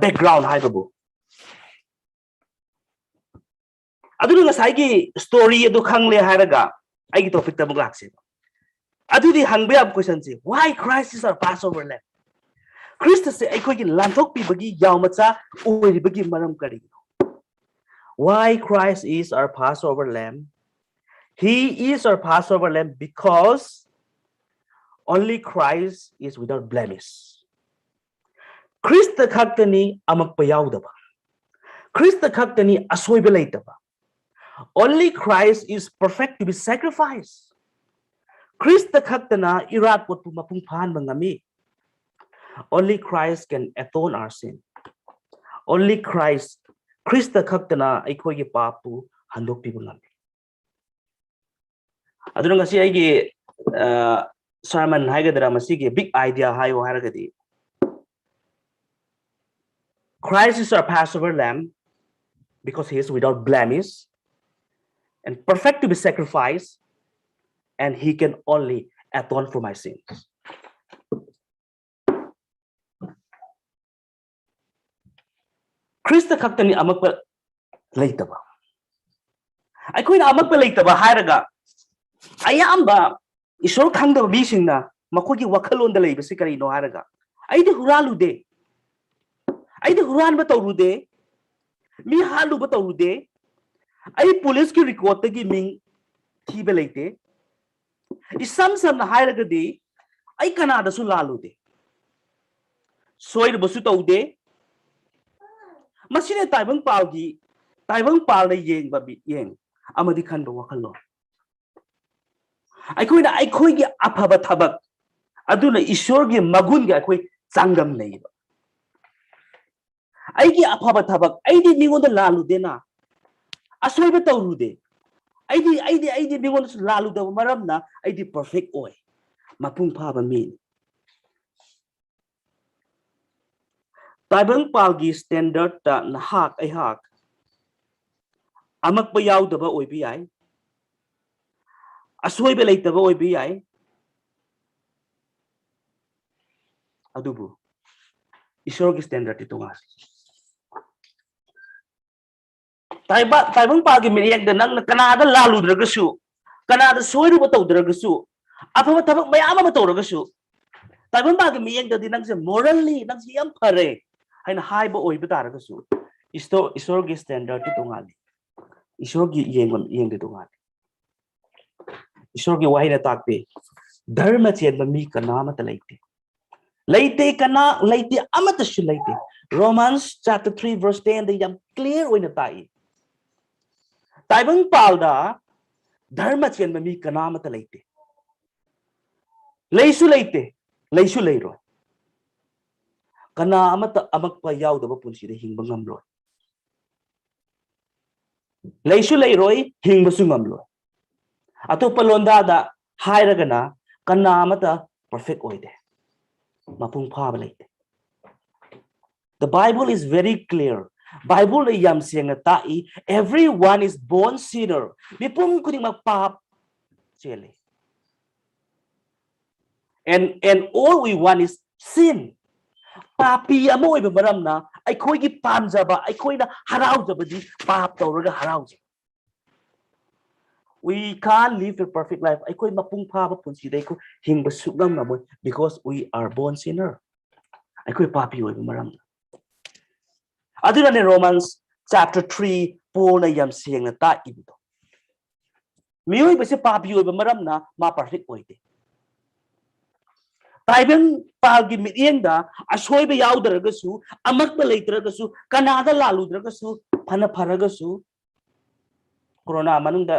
background ꯍꯥꯏꯕꯕꯨ꯫ ꯑꯗꯨꯅ ꯉꯁꯥꯏꯒꯤ story ꯑꯗꯨ ꯈꯪꯂꯦ ꯍꯥꯏꯔꯒ ꯑꯩꯒꯤ topicꯇ ꯑꯃꯨꯛ ꯂꯥꯛꯁꯦꯕ꯫ ꯑꯗꯨꯗꯤ ꯍꯪꯕ ꯌꯥꯕ questionꯁꯦ, why Christ is our Passover Lamb? ꯈ꯭ꯔꯤꯁꯇꯁꯦ ꯑꯩꯈꯣꯏꯒꯤ ꯂꯥꯟꯊꯣꯛꯄꯤꯕꯒꯤ ꯌꯥꯎ ꯃꯆꯥ ꯑꯣꯏꯔꯤꯕꯒꯤ ꯃꯔꯝ ꯀꯔꯤꯒꯤꯅꯣ? Why Christ is our Passover Lamb? He is our Passover Lamb because only Christ is without blemish. Christ ꯈꯛꯇꯅꯤ ꯑꯃꯛꯄ ꯌꯥꯎꯗꯕ꯫ ꯈ꯭ꯔꯤꯁꯇ ꯈꯛꯇꯅꯤ ꯑꯁꯣꯏꯕ ꯂꯩꯇꯕ꯫ Only Christ is perfect to be sacrificed. Christ ꯈꯛꯇꯅ ꯏꯔꯥꯠ ꯄꯣꯠꯄꯨ ꯃꯄꯨꯡ ꯐꯥꯍꯟꯕ ꯉꯝꯃꯤ꯫ Only Christ can atone our sin. Only Christ, Christ ꯈꯛꯇꯅ ꯑꯩꯈꯣꯏꯒꯤ ꯄꯥꯞꯄꯨ ꯍꯟꯗꯣꯛꯄꯤꯕ ꯉꯝꯃꯤ꯫ ꯑꯗꯨꯅ ꯉꯁꯤ ꯑꯩꯒꯤ sermon ꯍꯥꯏꯒꯗ꯭ꯔꯥ, ꯃꯁꯤꯒꯤ big idea ꯍꯥꯏꯌꯣ ꯍꯥꯏꯔꯒꯗꯤ, Christ is our Passover Lamb because he is without blemish and perfect to be sacrificed, and he can only atone for my sins. Christ ꯈꯛꯇꯅꯤ ꯑꯃꯛꯄ ꯂꯩꯇꯕ꯫ ꯑꯩꯈꯣꯏꯅ ꯑꯃꯛꯄ ꯂꯩꯇꯕ ꯍꯥꯏꯔꯒ ꯑꯌꯥꯝꯕ ꯏꯁꯣꯔ ꯈꯪꯗꯕ ꯃꯤꯁꯤꯡꯅ ꯃꯈꯣꯏꯒꯤ ꯋꯥꯈꯜꯂꯣꯟꯗ ꯂꯩꯕꯁꯤ ꯀꯔꯤꯅꯣ ꯍꯥꯏꯔꯒ, "ꯑꯩꯗꯤ ꯍꯨꯔꯥꯜꯂꯨꯗꯦ, ꯑꯩꯗꯤ ꯍꯨꯔꯥꯟꯕ ꯇꯧꯔꯨꯗꯦ, ꯃꯤ ꯍꯥꯠꯂꯨꯕ ꯇꯧꯔꯨꯗꯦ, ꯑꯩ ꯄꯨꯂꯤꯁꯀꯤ recordꯇꯒꯤ ꯃꯤꯡ ꯊꯤꯕ ꯂꯩꯇꯦ, ꯏꯁꯝ ꯁꯝꯅ ꯍꯥꯏꯔꯒꯗꯤ ꯑꯩ ꯀꯅꯥꯗꯁꯨ ꯂꯥꯜꯂꯨꯗꯦ, ꯁꯣꯏꯔꯨꯕꯁꯨ ꯇꯧꯗꯦ"꯫ ꯃꯁꯤꯅ ꯇꯥꯏꯕꯪꯄꯥꯜꯒꯤ, ꯇꯥꯏꯕꯪꯄꯥꯜꯗ ꯌꯦꯡꯕ ꯃꯤꯠꯌꯦꯡ ꯑꯃꯗꯤ ꯈꯟꯕ ꯋꯥꯈꯜꯂꯣꯟ꯫ ꯑꯩꯈꯣꯏꯅ ꯑꯩꯈꯣꯏꯒꯤ ꯑꯐꯕ ꯊꯕꯛ ꯑꯗꯨꯅ ꯏꯁꯣꯔꯒꯤ ꯃꯒꯨꯟꯒ ꯑꯩꯈꯣꯏ ꯆꯥꯡꯗꯝꯅꯩꯕ꯫ ꯑꯩꯒꯤ ꯑꯐꯕ ꯊꯕꯛ, ꯑꯩꯗꯤ ꯃꯤꯉꯣꯟꯗ ꯂꯥꯜꯂꯨꯗꯦꯅ, ꯑꯁꯣꯏꯕ ꯇꯧꯔꯨꯗꯦ, ꯑꯩꯗꯤ ꯑꯩꯗꯤ ꯑꯩꯗꯤ ꯃꯤꯉꯣꯟꯗꯁꯨ ꯂꯥꯜꯂꯨꯗꯕ ꯃꯔꯝꯅ ꯑꯩꯗꯤ perfect ꯑꯣꯏ, ꯃꯄꯨꯡ ꯐꯥꯕ ꯃꯤꯅꯤ꯫ ꯇꯥꯏꯕꯪꯄꯥꯜꯒꯤ standardꯇ ꯅꯍꯥꯛ ꯑꯩꯍꯥꯛ ꯑꯃꯛꯄ ꯌꯥꯎꯗꯕ ꯑꯣꯏꯕ ꯌꯥꯏ, ꯑꯁꯣꯏꯕ ꯂꯩꯇꯕ ꯑꯣꯏꯕ ꯌꯥꯏ, ꯑꯗꯨꯕꯨ ꯏꯁꯣꯔꯒꯤ ꯁ꯭ꯇꯦꯟꯗꯔꯗꯇꯤ ꯇꯣꯉꯥꯜꯂꯤ꯫ ꯇꯥꯏꯕ-, ꯇꯥꯏꯕꯪꯄꯥꯜꯒꯤ ꯃꯤꯠꯌꯦꯡꯗ ꯅꯪꯅ ꯀꯅꯥꯗ ꯂꯥꯜꯂꯨꯗ꯭ꯔꯒꯁꯨ, ꯀꯅꯥꯗ ꯁꯣꯏꯔꯨꯕ ꯇꯧꯗ꯭ꯔꯒꯁꯨ, ꯑꯐꯕ ꯊꯕꯛ ꯃꯌꯥꯝ ꯑꯃ ꯇꯧꯔꯒꯁꯨ, ꯇꯥꯏꯕꯪꯄꯥꯜꯒꯤ ꯃꯤꯠꯌꯦꯡꯗꯗꯤ ꯅꯪꯁꯦ morally ꯅꯪꯁꯦ ꯌꯥꯝ ꯐꯔꯦ ꯍꯥꯏꯅ ꯍꯥꯏꯕ ꯑꯣꯏꯕ ꯇꯥꯔꯒꯁꯨ, ꯏꯁꯇꯣ-, ꯏꯁꯣꯔꯒꯤ ꯁ꯭ꯇꯦꯟꯗꯔꯗꯇꯤ ꯇꯣꯉꯥꯜꯂꯤ꯫ ꯏꯁꯣꯔꯒꯤ ꯌꯦꯡꯕ ꯃꯤꯠꯌꯦꯡꯗꯤ ꯇꯣꯉꯥꯜꯂꯤ꯫ ꯏꯁꯣꯔꯒꯤ ꯋꯥꯍꯩꯅ ꯇꯥꯛꯄꯤ, ꯙꯔꯃ ꯆꯦꯟꯕ ꯃꯤ ꯀꯅꯥ ꯑꯃꯠꯇ ꯂꯩꯇꯦ꯫ ꯂꯩꯇꯦ, ꯀꯅꯥ ꯂꯩꯇꯦ, ꯑꯃꯠꯇꯁꯨ ꯂꯩꯇꯦ꯫ Romans chapter three verse ten ꯗ ꯌꯥꯝ clear ꯑꯣꯏꯅ ꯇꯥꯛꯏ꯫ ꯇꯥꯏꯕꯪꯄꯥꯜꯗ ꯙꯔꯃ ꯆꯦꯟꯕ ꯃꯤ ꯀꯅꯥ ꯑꯃꯠꯇ ꯂꯩꯇꯦ꯫ ꯂꯩꯁꯨ ꯂꯩꯇꯦ, ꯂꯩꯁꯨ ꯂꯩꯔꯣꯏ꯫ ꯀꯅꯥ ꯑꯃꯠꯇ ꯑꯃꯛꯄ ꯌꯥꯎꯗꯕ ꯄꯨꯟꯁꯤꯗ ꯍꯤꯡꯕ ꯉꯝꯂꯣꯏ꯫ ꯂꯩꯁꯨ ꯂꯩꯔꯣꯏ, ꯍꯤꯡꯕꯁꯨ ꯉꯝꯂꯣꯏ꯫ ꯑꯇꯣꯞꯄ ꯂꯣꯟꯗꯥꯗ ꯍꯥꯏꯔꯒꯅ, ꯀꯅꯥ ꯑꯃꯠꯇ perfect ꯑꯣꯏꯗꯦ, ꯃꯄꯨꯡ ꯐꯥꯕ ꯂꯩꯇꯦ꯫ The Bible is very clear. ꯕꯥꯏꯕꯜꯗ ꯌꯥꯝ ꯁꯦꯡꯅ ꯇꯥꯛꯏ, everyone is born sinner. ꯃꯤꯄꯨꯝ ꯈꯨꯗꯤꯡꯃꯛ ꯄꯥꯞ ꯆꯦꯜꯂꯤ꯫ And, and all we want is sin. ꯄꯥꯄꯤ ꯑꯃ ꯑꯣꯏꯕ ꯃꯔꯝꯅ ꯑꯩꯈꯣꯏꯒꯤ ꯄꯥꯝꯖꯕ, ꯑꯩꯈꯣꯏꯅ ꯍꯔꯥꯎꯖꯕꯗꯤ ꯄꯥꯞ ꯇꯧꯔꯒ ꯍꯔꯥꯎꯖꯩ꯫ We can't live a perfect life. ꯑꯩꯈꯣꯏ ꯃꯄꯨꯡ ꯐꯥꯕ ꯄꯨꯟꯁꯤꯗ ꯑꯩꯈꯣꯏ ꯍꯤꯡꯕ ꯁꯨꯛꯉꯝ ꯉꯝꯃꯣꯏ, because we are born sinner. ꯑꯩꯈꯣꯏ ꯄꯥꯄꯤ ꯑꯣꯏꯕ ꯃꯔꯝꯅ꯫ ꯑꯗꯨꯅꯅꯦ Romans chapter three ꯄꯣꯜꯅ ꯌꯥꯝ ꯁꯦꯡꯅ ꯇꯥꯛꯏꯕꯗꯣ꯫ ꯃꯤꯑꯣꯏꯕꯁꯦ ꯄꯥꯄꯤ ꯑꯣꯏꯕ ꯃꯔꯝꯅ ꯃꯥ perfect ꯑꯣꯏꯗꯦ꯫ ꯇꯥꯏꯕꯪ ꯄꯥꯜꯒꯤ ꯃꯤꯠꯌꯦꯡꯗ ꯑꯁꯣꯏꯕ ꯌꯥꯎꯗ꯭ꯔꯒꯁꯨ, ꯑꯃꯛꯄ ꯂꯩꯇ꯭ꯔꯒꯁꯨ, ꯀꯅꯥꯗ ꯂꯥꯜꯂꯨꯗ꯭ꯔꯒꯁꯨ, ꯐꯅ ꯐꯔꯒꯁꯨ, ꯀꯣꯔꯣꯅꯥ ꯃꯅꯨꯡꯗ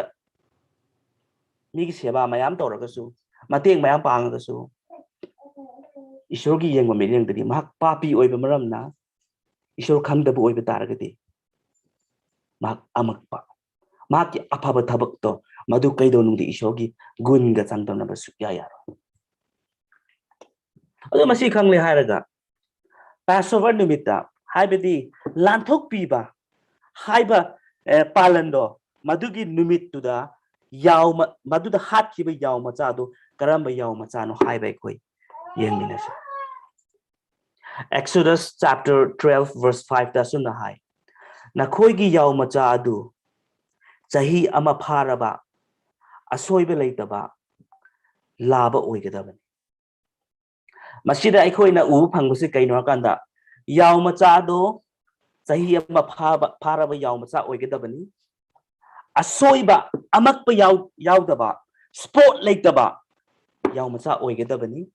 ꯃꯤꯒꯤ ꯁꯦꯕꯥ ꯃꯌꯥꯝ ꯇꯧꯔꯒꯁꯨ, ꯃꯇꯦꯡ ꯃꯌꯥꯝ ꯄꯥꯡꯉꯒꯁꯨ, ꯏꯁꯣꯔꯒꯤ ꯌꯦꯡꯕ ꯃꯤꯠꯌꯦꯡꯗꯗꯤ ꯃꯍꯥꯛ ꯄꯥꯄꯤ ꯑꯣꯏꯕ ꯃꯔꯝꯅ, ꯏꯁꯣꯔ ꯈꯪꯗꯕ ꯑꯣꯏꯕ ꯇꯥꯔꯒꯗꯤ, ꯃꯍꯥꯛ ꯑꯃꯛꯄ, ꯃꯍꯥꯛꯀꯤ ꯑꯐꯕ ꯊꯕꯛꯇꯣ ꯃꯗꯨ ꯀꯩꯗꯧꯅꯨꯡꯗ ꯏꯁꯣꯔꯒꯤ ꯒꯨꯟꯒ ꯆꯥꯡꯗꯝꯅꯕ ꯁꯨꯛꯌꯥ ꯌꯥꯔꯣꯏ꯫ ꯑꯗꯣ ꯃꯁꯤ ꯈꯪꯂꯦ ꯍꯥꯏꯔꯒ, Passover ꯅꯨꯃꯤꯠꯇ, ꯍꯥꯏꯕꯗꯤ ꯂꯥꯟꯊꯣꯛꯄꯤꯕ ꯍꯥꯏꯕ, ꯑꯦ, ꯄꯥꯂꯟꯗꯣ, ꯃꯗꯨꯒꯤ ꯅꯨꯃꯤꯠꯇꯨꯗ ꯌꯥꯎ ꯃ-, ꯃꯗꯨꯗ ꯍꯥꯠꯈꯤꯕ ꯌꯥꯎ ꯃꯆꯥꯗꯨ ꯀꯔꯝꯕ ꯌꯥꯎ ꯃꯆꯥꯅꯣ ꯍꯥꯏꯕ ꯑꯩꯈꯣꯏ ꯌꯦꯡꯃꯤꯟꯅꯁꯤ꯫ Exodus chapter twelve verse five ꯇ ꯑꯁꯨꯝꯅ ꯍꯥꯏ, "ꯅꯈꯣꯏꯒꯤ ꯌꯥꯎ ꯃꯆꯥ ꯑꯗꯨ ꯆꯍꯤ ꯑꯃ ꯐꯥꯔꯕ, ꯑꯁꯣꯏꯕ ꯂꯩꯇꯕ ꯂꯥꯕ ꯑꯣꯏꯒꯗꯕꯅꯤ"꯫ ꯃꯁꯤꯗ ꯑꯩꯈꯣꯏꯅ ꯎꯕ ꯐꯪꯕꯁꯤ ꯀꯩꯅꯣ ꯍꯥꯏꯀꯥꯟꯗ, ꯌꯥꯎ ꯃꯆꯥꯗꯣ ꯆꯍꯤ ꯑꯃ ꯐꯥꯕ, ꯐꯥꯔꯕ ꯌꯥꯎ ꯃꯆꯥ ꯑꯣꯏꯒꯗꯕꯅꯤ꯫ ꯑꯁꯣꯏꯕ, ꯑꯃꯛꯄ ꯌꯥꯎ-, ꯌꯥꯎꯗꯕ, spot ꯂꯩꯇꯕ ꯌꯥꯎ ꯃꯆꯥ ꯑꯣꯏꯒꯗꯕꯅꯤ꯫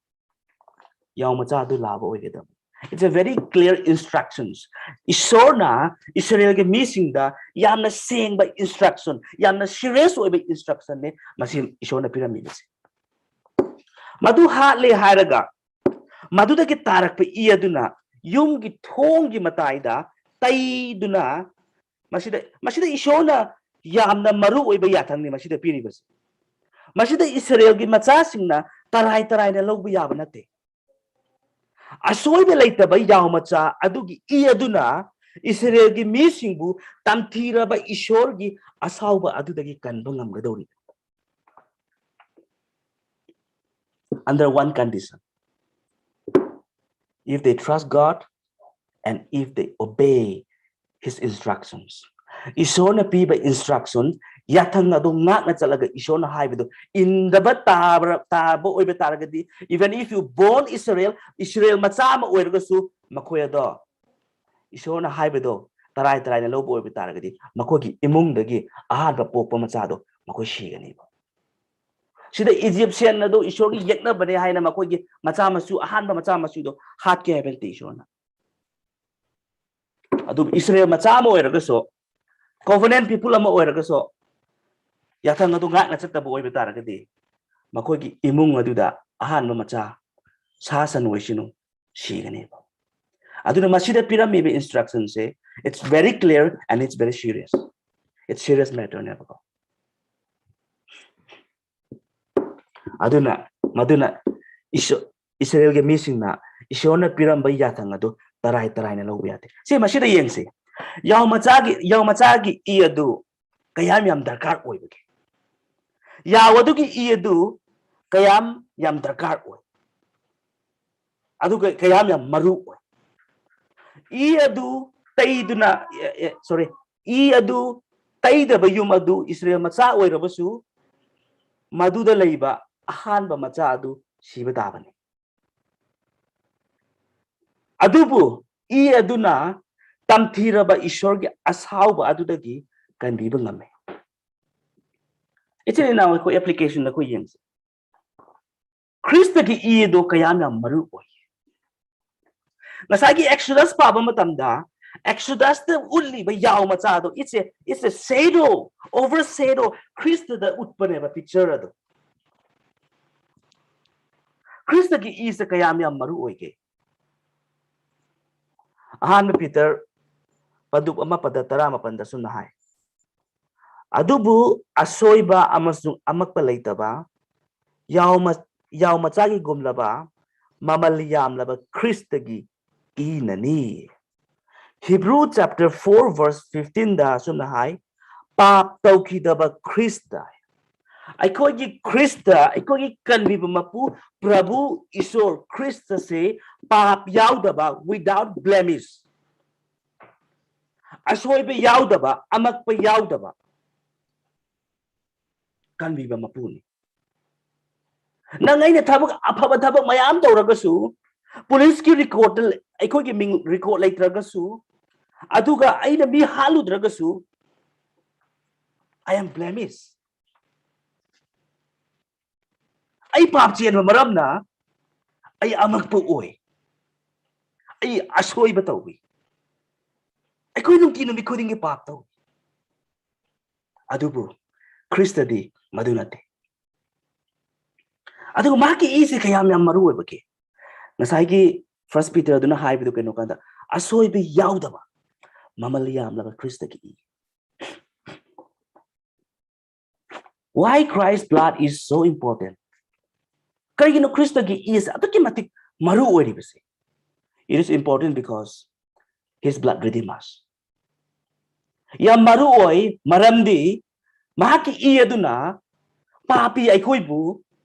ꯌꯥꯎ ꯃꯆꯥ ꯑꯗꯨ ꯂꯥꯕ ꯑꯣꯏꯒꯗꯕꯅꯤ꯫ It's a very clear instructions. ꯏꯁꯣꯔꯅ ꯏꯁꯔꯦꯜꯒꯤ ꯃꯤꯁꯤꯡꯗ ꯌꯥꯝꯅ ꯁꯦꯡꯕ instruction, ꯌꯥꯝꯅ serious ꯑꯣꯏꯕ instructionꯅꯦ ꯃꯁꯤ ꯏꯁꯣꯔꯅ ꯄꯤꯔꯝꯃꯤꯕꯁꯦ꯫ ꯃꯗꯨ ꯍꯥꯠꯂꯦ ꯍꯥꯏꯔꯒ ꯃꯗꯨꯗꯒꯤ ꯇꯥꯔꯛꯄ ꯏ ꯑꯗꯨꯅ ꯌꯨꯝꯒꯤ ꯊꯣꯡꯒꯤ ꯃꯇꯥꯏꯗ ꯇꯩꯗꯨꯅ, ꯃꯁꯤꯗ, ꯃꯁꯤꯗ ꯏꯁꯣꯔꯅ ꯌꯥꯝꯅ ꯃꯔꯨ ꯑꯣꯏꯕ ꯌꯥꯊꯪꯅꯤ ꯃꯁꯤꯗ ꯄꯤꯔꯤꯕꯁꯤ꯫ ꯃꯁꯤꯗ ꯏꯁꯔꯦꯜꯒꯤ ꯃꯆꯥꯁꯤꯡꯅ ꯇꯔꯥꯏ ꯇꯔꯥꯏꯅ ꯂꯧꯕ ꯌꯥꯕ ꯅꯠꯇꯦ꯫ ꯑꯁꯣꯏꯕ ꯂꯩꯇꯕ ꯌꯥꯎ ꯃꯆꯥ ꯑꯗꯨꯒꯤ ꯏ ꯑꯗꯨꯅ ꯏꯁꯔꯦꯜꯒꯤ ꯃꯤꯁꯤꯡꯕꯨ ꯇꯝꯊꯤꯔꯕ ꯏꯁꯣꯔꯒꯤ ꯑꯁꯥꯎꯕ ꯑꯗꯨꯗꯒꯤ ꯀꯟꯕ ꯉꯝꯒꯗꯧꯔꯤ꯫ Under one condition, if they trust God and if they obey his instructions. ꯏꯁꯣꯔꯅ ꯄꯤꯕ instruction, ꯌꯥꯊꯪ ꯑꯗꯨ ꯉꯥꯛꯅ ꯆꯠꯂꯒ ꯏꯁꯣꯔꯅ ꯍꯥꯏꯕꯗꯨ ꯏꯟꯗꯕ ꯇꯥꯕ, ꯇꯥꯕ ꯑꯣꯏꯕ ꯇꯥꯔꯒꯗꯤ, even if you born Israel, ꯏꯁꯔꯦꯜ ꯃꯆꯥ ꯑꯃ ꯑꯣꯏꯔꯒꯁꯨ, ꯃꯈꯣꯏ ꯑꯗꯣ ꯏꯁꯣꯔꯅ ꯍꯥꯏꯕꯗꯣ ꯇꯔꯥꯏ ꯇꯔꯥꯏꯅ ꯂꯧꯕ ꯑꯣꯏꯕ ꯇꯥꯔꯒꯗꯤ, ꯃꯈꯣꯏꯒꯤ ꯏꯃꯨꯡꯗꯒꯤ ꯑꯍꯥꯟꯕ ꯄꯣꯛꯄ ꯃꯆꯥꯗꯣ ꯃꯈꯣꯏ ꯁꯤꯒꯅꯤꯕ꯫ ꯁꯤꯗ Egyptian ꯑꯗꯨ ꯏꯁꯣꯔꯒꯤ ꯌꯦꯛꯅꯕꯅꯦ ꯍꯥꯏꯅ ꯃꯈꯣꯏꯒꯤ ꯃꯆꯥ ꯃꯁꯨ, ꯑꯍꯥꯟꯕ ꯃꯆꯥ ꯃꯁꯨꯗꯣ ꯍꯥꯠꯀꯦ ꯍꯥꯏꯕ ꯅꯠꯇꯦ ꯏꯁꯣꯔꯅ꯫ ꯑꯗꯨꯕꯨ ꯏꯁꯔꯦꯜ ꯃꯆꯥ ꯑꯃ ꯑꯣꯏꯔꯒꯁꯨ, covenant people ꯑꯃ ꯑꯣꯏꯔꯒꯁꯨ, ꯌꯥꯊꯪ ꯑꯗꯨ ꯉꯥꯛꯅ ꯆꯠꯇꯕ ꯑꯣꯏꯕ ꯇꯥꯔꯒꯗꯤ, ꯃꯈꯣꯏꯒꯤ ꯏꯃꯨꯡ ꯑꯗꯨꯗ ꯑꯍꯥꯟꯕ ꯃꯆꯥ, ꯁꯥ ꯁꯟ ꯑꯣꯏꯁꯅꯨ, ꯁꯤꯒꯅꯦꯕ꯫ ꯑꯗꯨꯅ ꯃꯁꯤꯗ ꯄꯤꯔꯝꯃꯤꯕ instructionꯁꯦ, it's very clear and it's very serious. It's serious matterꯅꯦꯕꯀꯣ꯫ ꯑꯗꯨꯅ, ꯃꯗꯨꯅ ꯏꯁꯣ-, ꯏꯁꯔꯦꯜꯒꯤ ꯃꯤꯁꯤꯡꯅ ꯏꯁꯣꯔꯅ ꯄꯤꯔꯝꯕ ꯌꯥꯊꯪ ꯑꯗꯨ ꯇꯔꯥꯏ ꯇꯔꯥꯏꯅ ꯂꯧꯕ ꯌꯥꯗꯦ꯫ ꯁꯤ ꯃꯁꯤꯗ ꯌꯦꯡꯁꯤ꯫ ꯌꯥꯎ ꯃꯆꯥꯒꯤ, ꯌꯥꯎ ꯃꯆꯥꯒꯤ ꯏ ꯑꯗꯨ ꯀꯌꯥꯝ ꯌꯥꯝ ꯗꯔꯀꯥꯔ ꯑꯣꯏꯕꯒꯦ? ꯌꯥꯎ ꯑꯗꯨꯒꯤ ꯏ ꯑꯗꯨ ꯀꯌꯥꯝ ꯌꯥꯝ ꯗꯔꯀꯥꯔ ꯑꯣꯏ? ꯑꯗꯨꯒ ꯀꯌꯥꯝ ꯌꯥꯝ ꯃꯔꯨ ꯑꯣꯏ꯫ ꯏ ꯑꯗꯨ ꯇꯩꯗꯨꯅ, ꯑꯦ, ꯑꯦ, sorry, ꯏ ꯑꯗꯨ ꯇꯩꯗꯕ ꯌꯨꯝ ꯑꯗꯨ ꯏꯁꯔꯦꯜ ꯃꯆꯥ ꯑꯣꯏꯔꯕꯁꯨ ꯃꯗꯨꯗ ꯂꯩꯕ ꯑꯍꯥꯟꯕ ꯃꯆꯥ ꯑꯗꯨ ꯁꯤꯕ ꯇꯥꯕꯅꯤ꯫ ꯑꯗꯨꯕꯨ ꯏ ꯑꯗꯨꯅ ꯇꯝꯊꯤꯔꯕ ꯏꯁꯣꯔꯒꯤ ꯑꯁꯥꯎꯕ ꯑꯗꯨꯗꯒꯤ ꯀꯟꯕꯤꯕ ꯉꯝꯃꯤ꯫ ꯏꯆꯤꯟ ꯏꯅꯥꯎ, ꯑꯩꯈꯣꯏ application ꯑꯩꯈꯣꯏ ꯌꯦꯡꯁꯤ꯫ ꯈ꯭ꯔꯤꯁꯇꯒꯤ ꯏ ꯑꯗꯨ ꯀꯌꯥꯝ ꯌꯥꯝ ꯃꯔꯨ ꯑꯣꯏ꯫ ꯉꯁꯥꯏꯒꯤ Exodus ꯄꯥꯕ ꯃꯇꯝꯗ Exodusꯇ ꯎꯠꯂꯤꯕ ꯌꯥꯎ ꯃꯆꯥꯗꯣ, it's a, it's a shadow, overshadow, ꯈ꯭ꯔꯤꯁꯇꯗ ꯎꯠꯄꯅꯦꯕ picture ꯑꯗꯣ꯫ ꯈ꯭ꯔꯤꯁꯇꯒꯤ ꯏꯁꯦ ꯀꯌꯥꯝ ꯌꯥꯝ ꯃꯔꯨ ꯑꯣꯏꯒꯦ? ꯑꯍꯥꯟꯕ ꯄꯤꯇꯔ ꯄꯗꯨꯞ ꯑꯃ ꯄꯗ ꯇꯔꯥꯃꯥꯄꯟꯗ ꯁꯨꯝꯅ ꯍꯥꯏ, "ꯑꯗꯨꯕꯨ ꯑꯁꯣꯏꯕ ꯑꯃꯁꯨꯡ ꯑꯃꯛꯄ ꯂꯩꯇꯕ, ꯌꯥꯎ ꯃ-, ꯌꯥꯎ ꯃꯆꯥꯒꯤꯒꯨꯝꯂꯕ ꯃꯃꯜ ꯌꯥꯝꯂꯕ ꯈ꯭ꯔꯤꯁꯇꯒꯤ ꯏꯅꯅꯤ"꯫ Hebrew chapter four verse fifteenꯗ ꯑꯁꯨꯝꯅ ꯍꯥꯏ, "ꯄꯥꯞ ꯇꯧꯈꯤꯗꯕ ꯈ꯭ꯔꯤꯁꯇ"꯫ ꯑꯩꯈꯣꯏꯒꯤ ꯈ꯭ꯔꯤꯁꯇ, ꯑꯩꯈꯣꯏꯒꯤ ꯀꯟꯕꯤꯕ ꯃꯄꯨ ꯄ꯭ꯔꯚꯨ ꯏꯁꯣꯔ ꯈ꯭ꯔꯤꯁꯇꯁꯦ ꯄꯥꯞ ꯌꯥꯎꯗꯕ, without blemish, ꯑꯁꯣꯏꯕ ꯌꯥꯎꯗꯕ, ꯑꯃꯛꯄ ꯌꯥꯎꯗꯕ ꯀꯟꯕꯤꯕ ꯃꯄꯨꯅꯤ꯫ ꯅꯪ ꯑꯩꯅ ꯊꯕꯛ ꯑꯐꯕ ꯊꯕꯛ ꯃꯌꯥꯝ ꯇꯧꯔꯒꯁꯨ, ꯄꯨꯂꯤꯁꯀꯤ ꯔꯦꯀꯣꯔꯗꯇ ꯑꯩꯈꯣꯏꯒꯤ ꯃꯤꯡ ꯔꯦꯀꯣꯔꯗ ꯂꯩꯇ꯭ꯔꯒꯁꯨ, ꯑꯗꯨꯒ ꯑꯩꯅ ꯃꯤ ꯍꯥꯠꯂꯨꯗ꯭ꯔꯒꯁꯨ, I am blemish. ꯑꯩ ꯄꯥꯞ ꯆꯦꯟꯕ ꯃꯔꯝꯅ ꯑꯩ ꯑꯃꯛꯄ ꯑꯣꯏ, ꯑꯩ ꯑꯁꯣꯏꯕ ꯇꯧꯏ꯫ ꯑꯩꯈꯣꯏ ꯅꯨꯡꯇꯤ ꯅꯨꯃꯤꯠ ꯈꯨꯗꯤꯡꯒꯤ ꯄꯥꯞ ꯇꯧꯏ꯫ ꯑꯗꯨꯕꯨ ꯈ꯭ꯔꯤꯁꯇꯗꯤ ꯃꯗꯨ ꯅꯠꯇꯦ꯫ ꯑꯗꯨꯒ ꯃꯍꯥꯛꯀꯤ ꯏꯁꯤ ꯀꯌꯥꯝ ꯌꯥꯝ ꯃꯔꯨ ꯑꯣꯏꯕꯒꯦ? ꯉꯁꯥꯏꯒꯤ ꯐꯥꯔꯁ ꯄꯤꯇꯔꯗꯨꯅ ꯍꯥꯏꯕꯗꯨ ꯀꯩꯅꯣ ꯀꯥꯟꯗ, ꯑꯁꯣꯏꯕ ꯌꯥꯎꯗꯕ ꯃꯃꯜ ꯌꯥꯝꯂꯕ ꯈ꯭ꯔꯤꯁꯇꯒꯤ E. Why Christ blood is so important? ꯀꯔꯤꯒꯤꯅꯣ ꯈ꯭ꯔꯤꯁꯇꯒꯤ ꯏꯁ ꯑꯗꯨꯛꯀꯤ ꯃꯇꯤꯛ ꯃꯔꯨ ꯑꯣꯏꯔꯤꯕꯁꯦ? It is important because his blood redeem us. ꯌꯥꯝ ꯃꯔꯨ ꯑꯣꯏ, ꯃꯔꯝꯗꯤ ꯃꯍꯥꯛꯀꯤ ꯏ ꯑꯗꯨꯅ ꯄꯥꯄꯤ ꯑꯩꯈꯣꯏꯕꯨ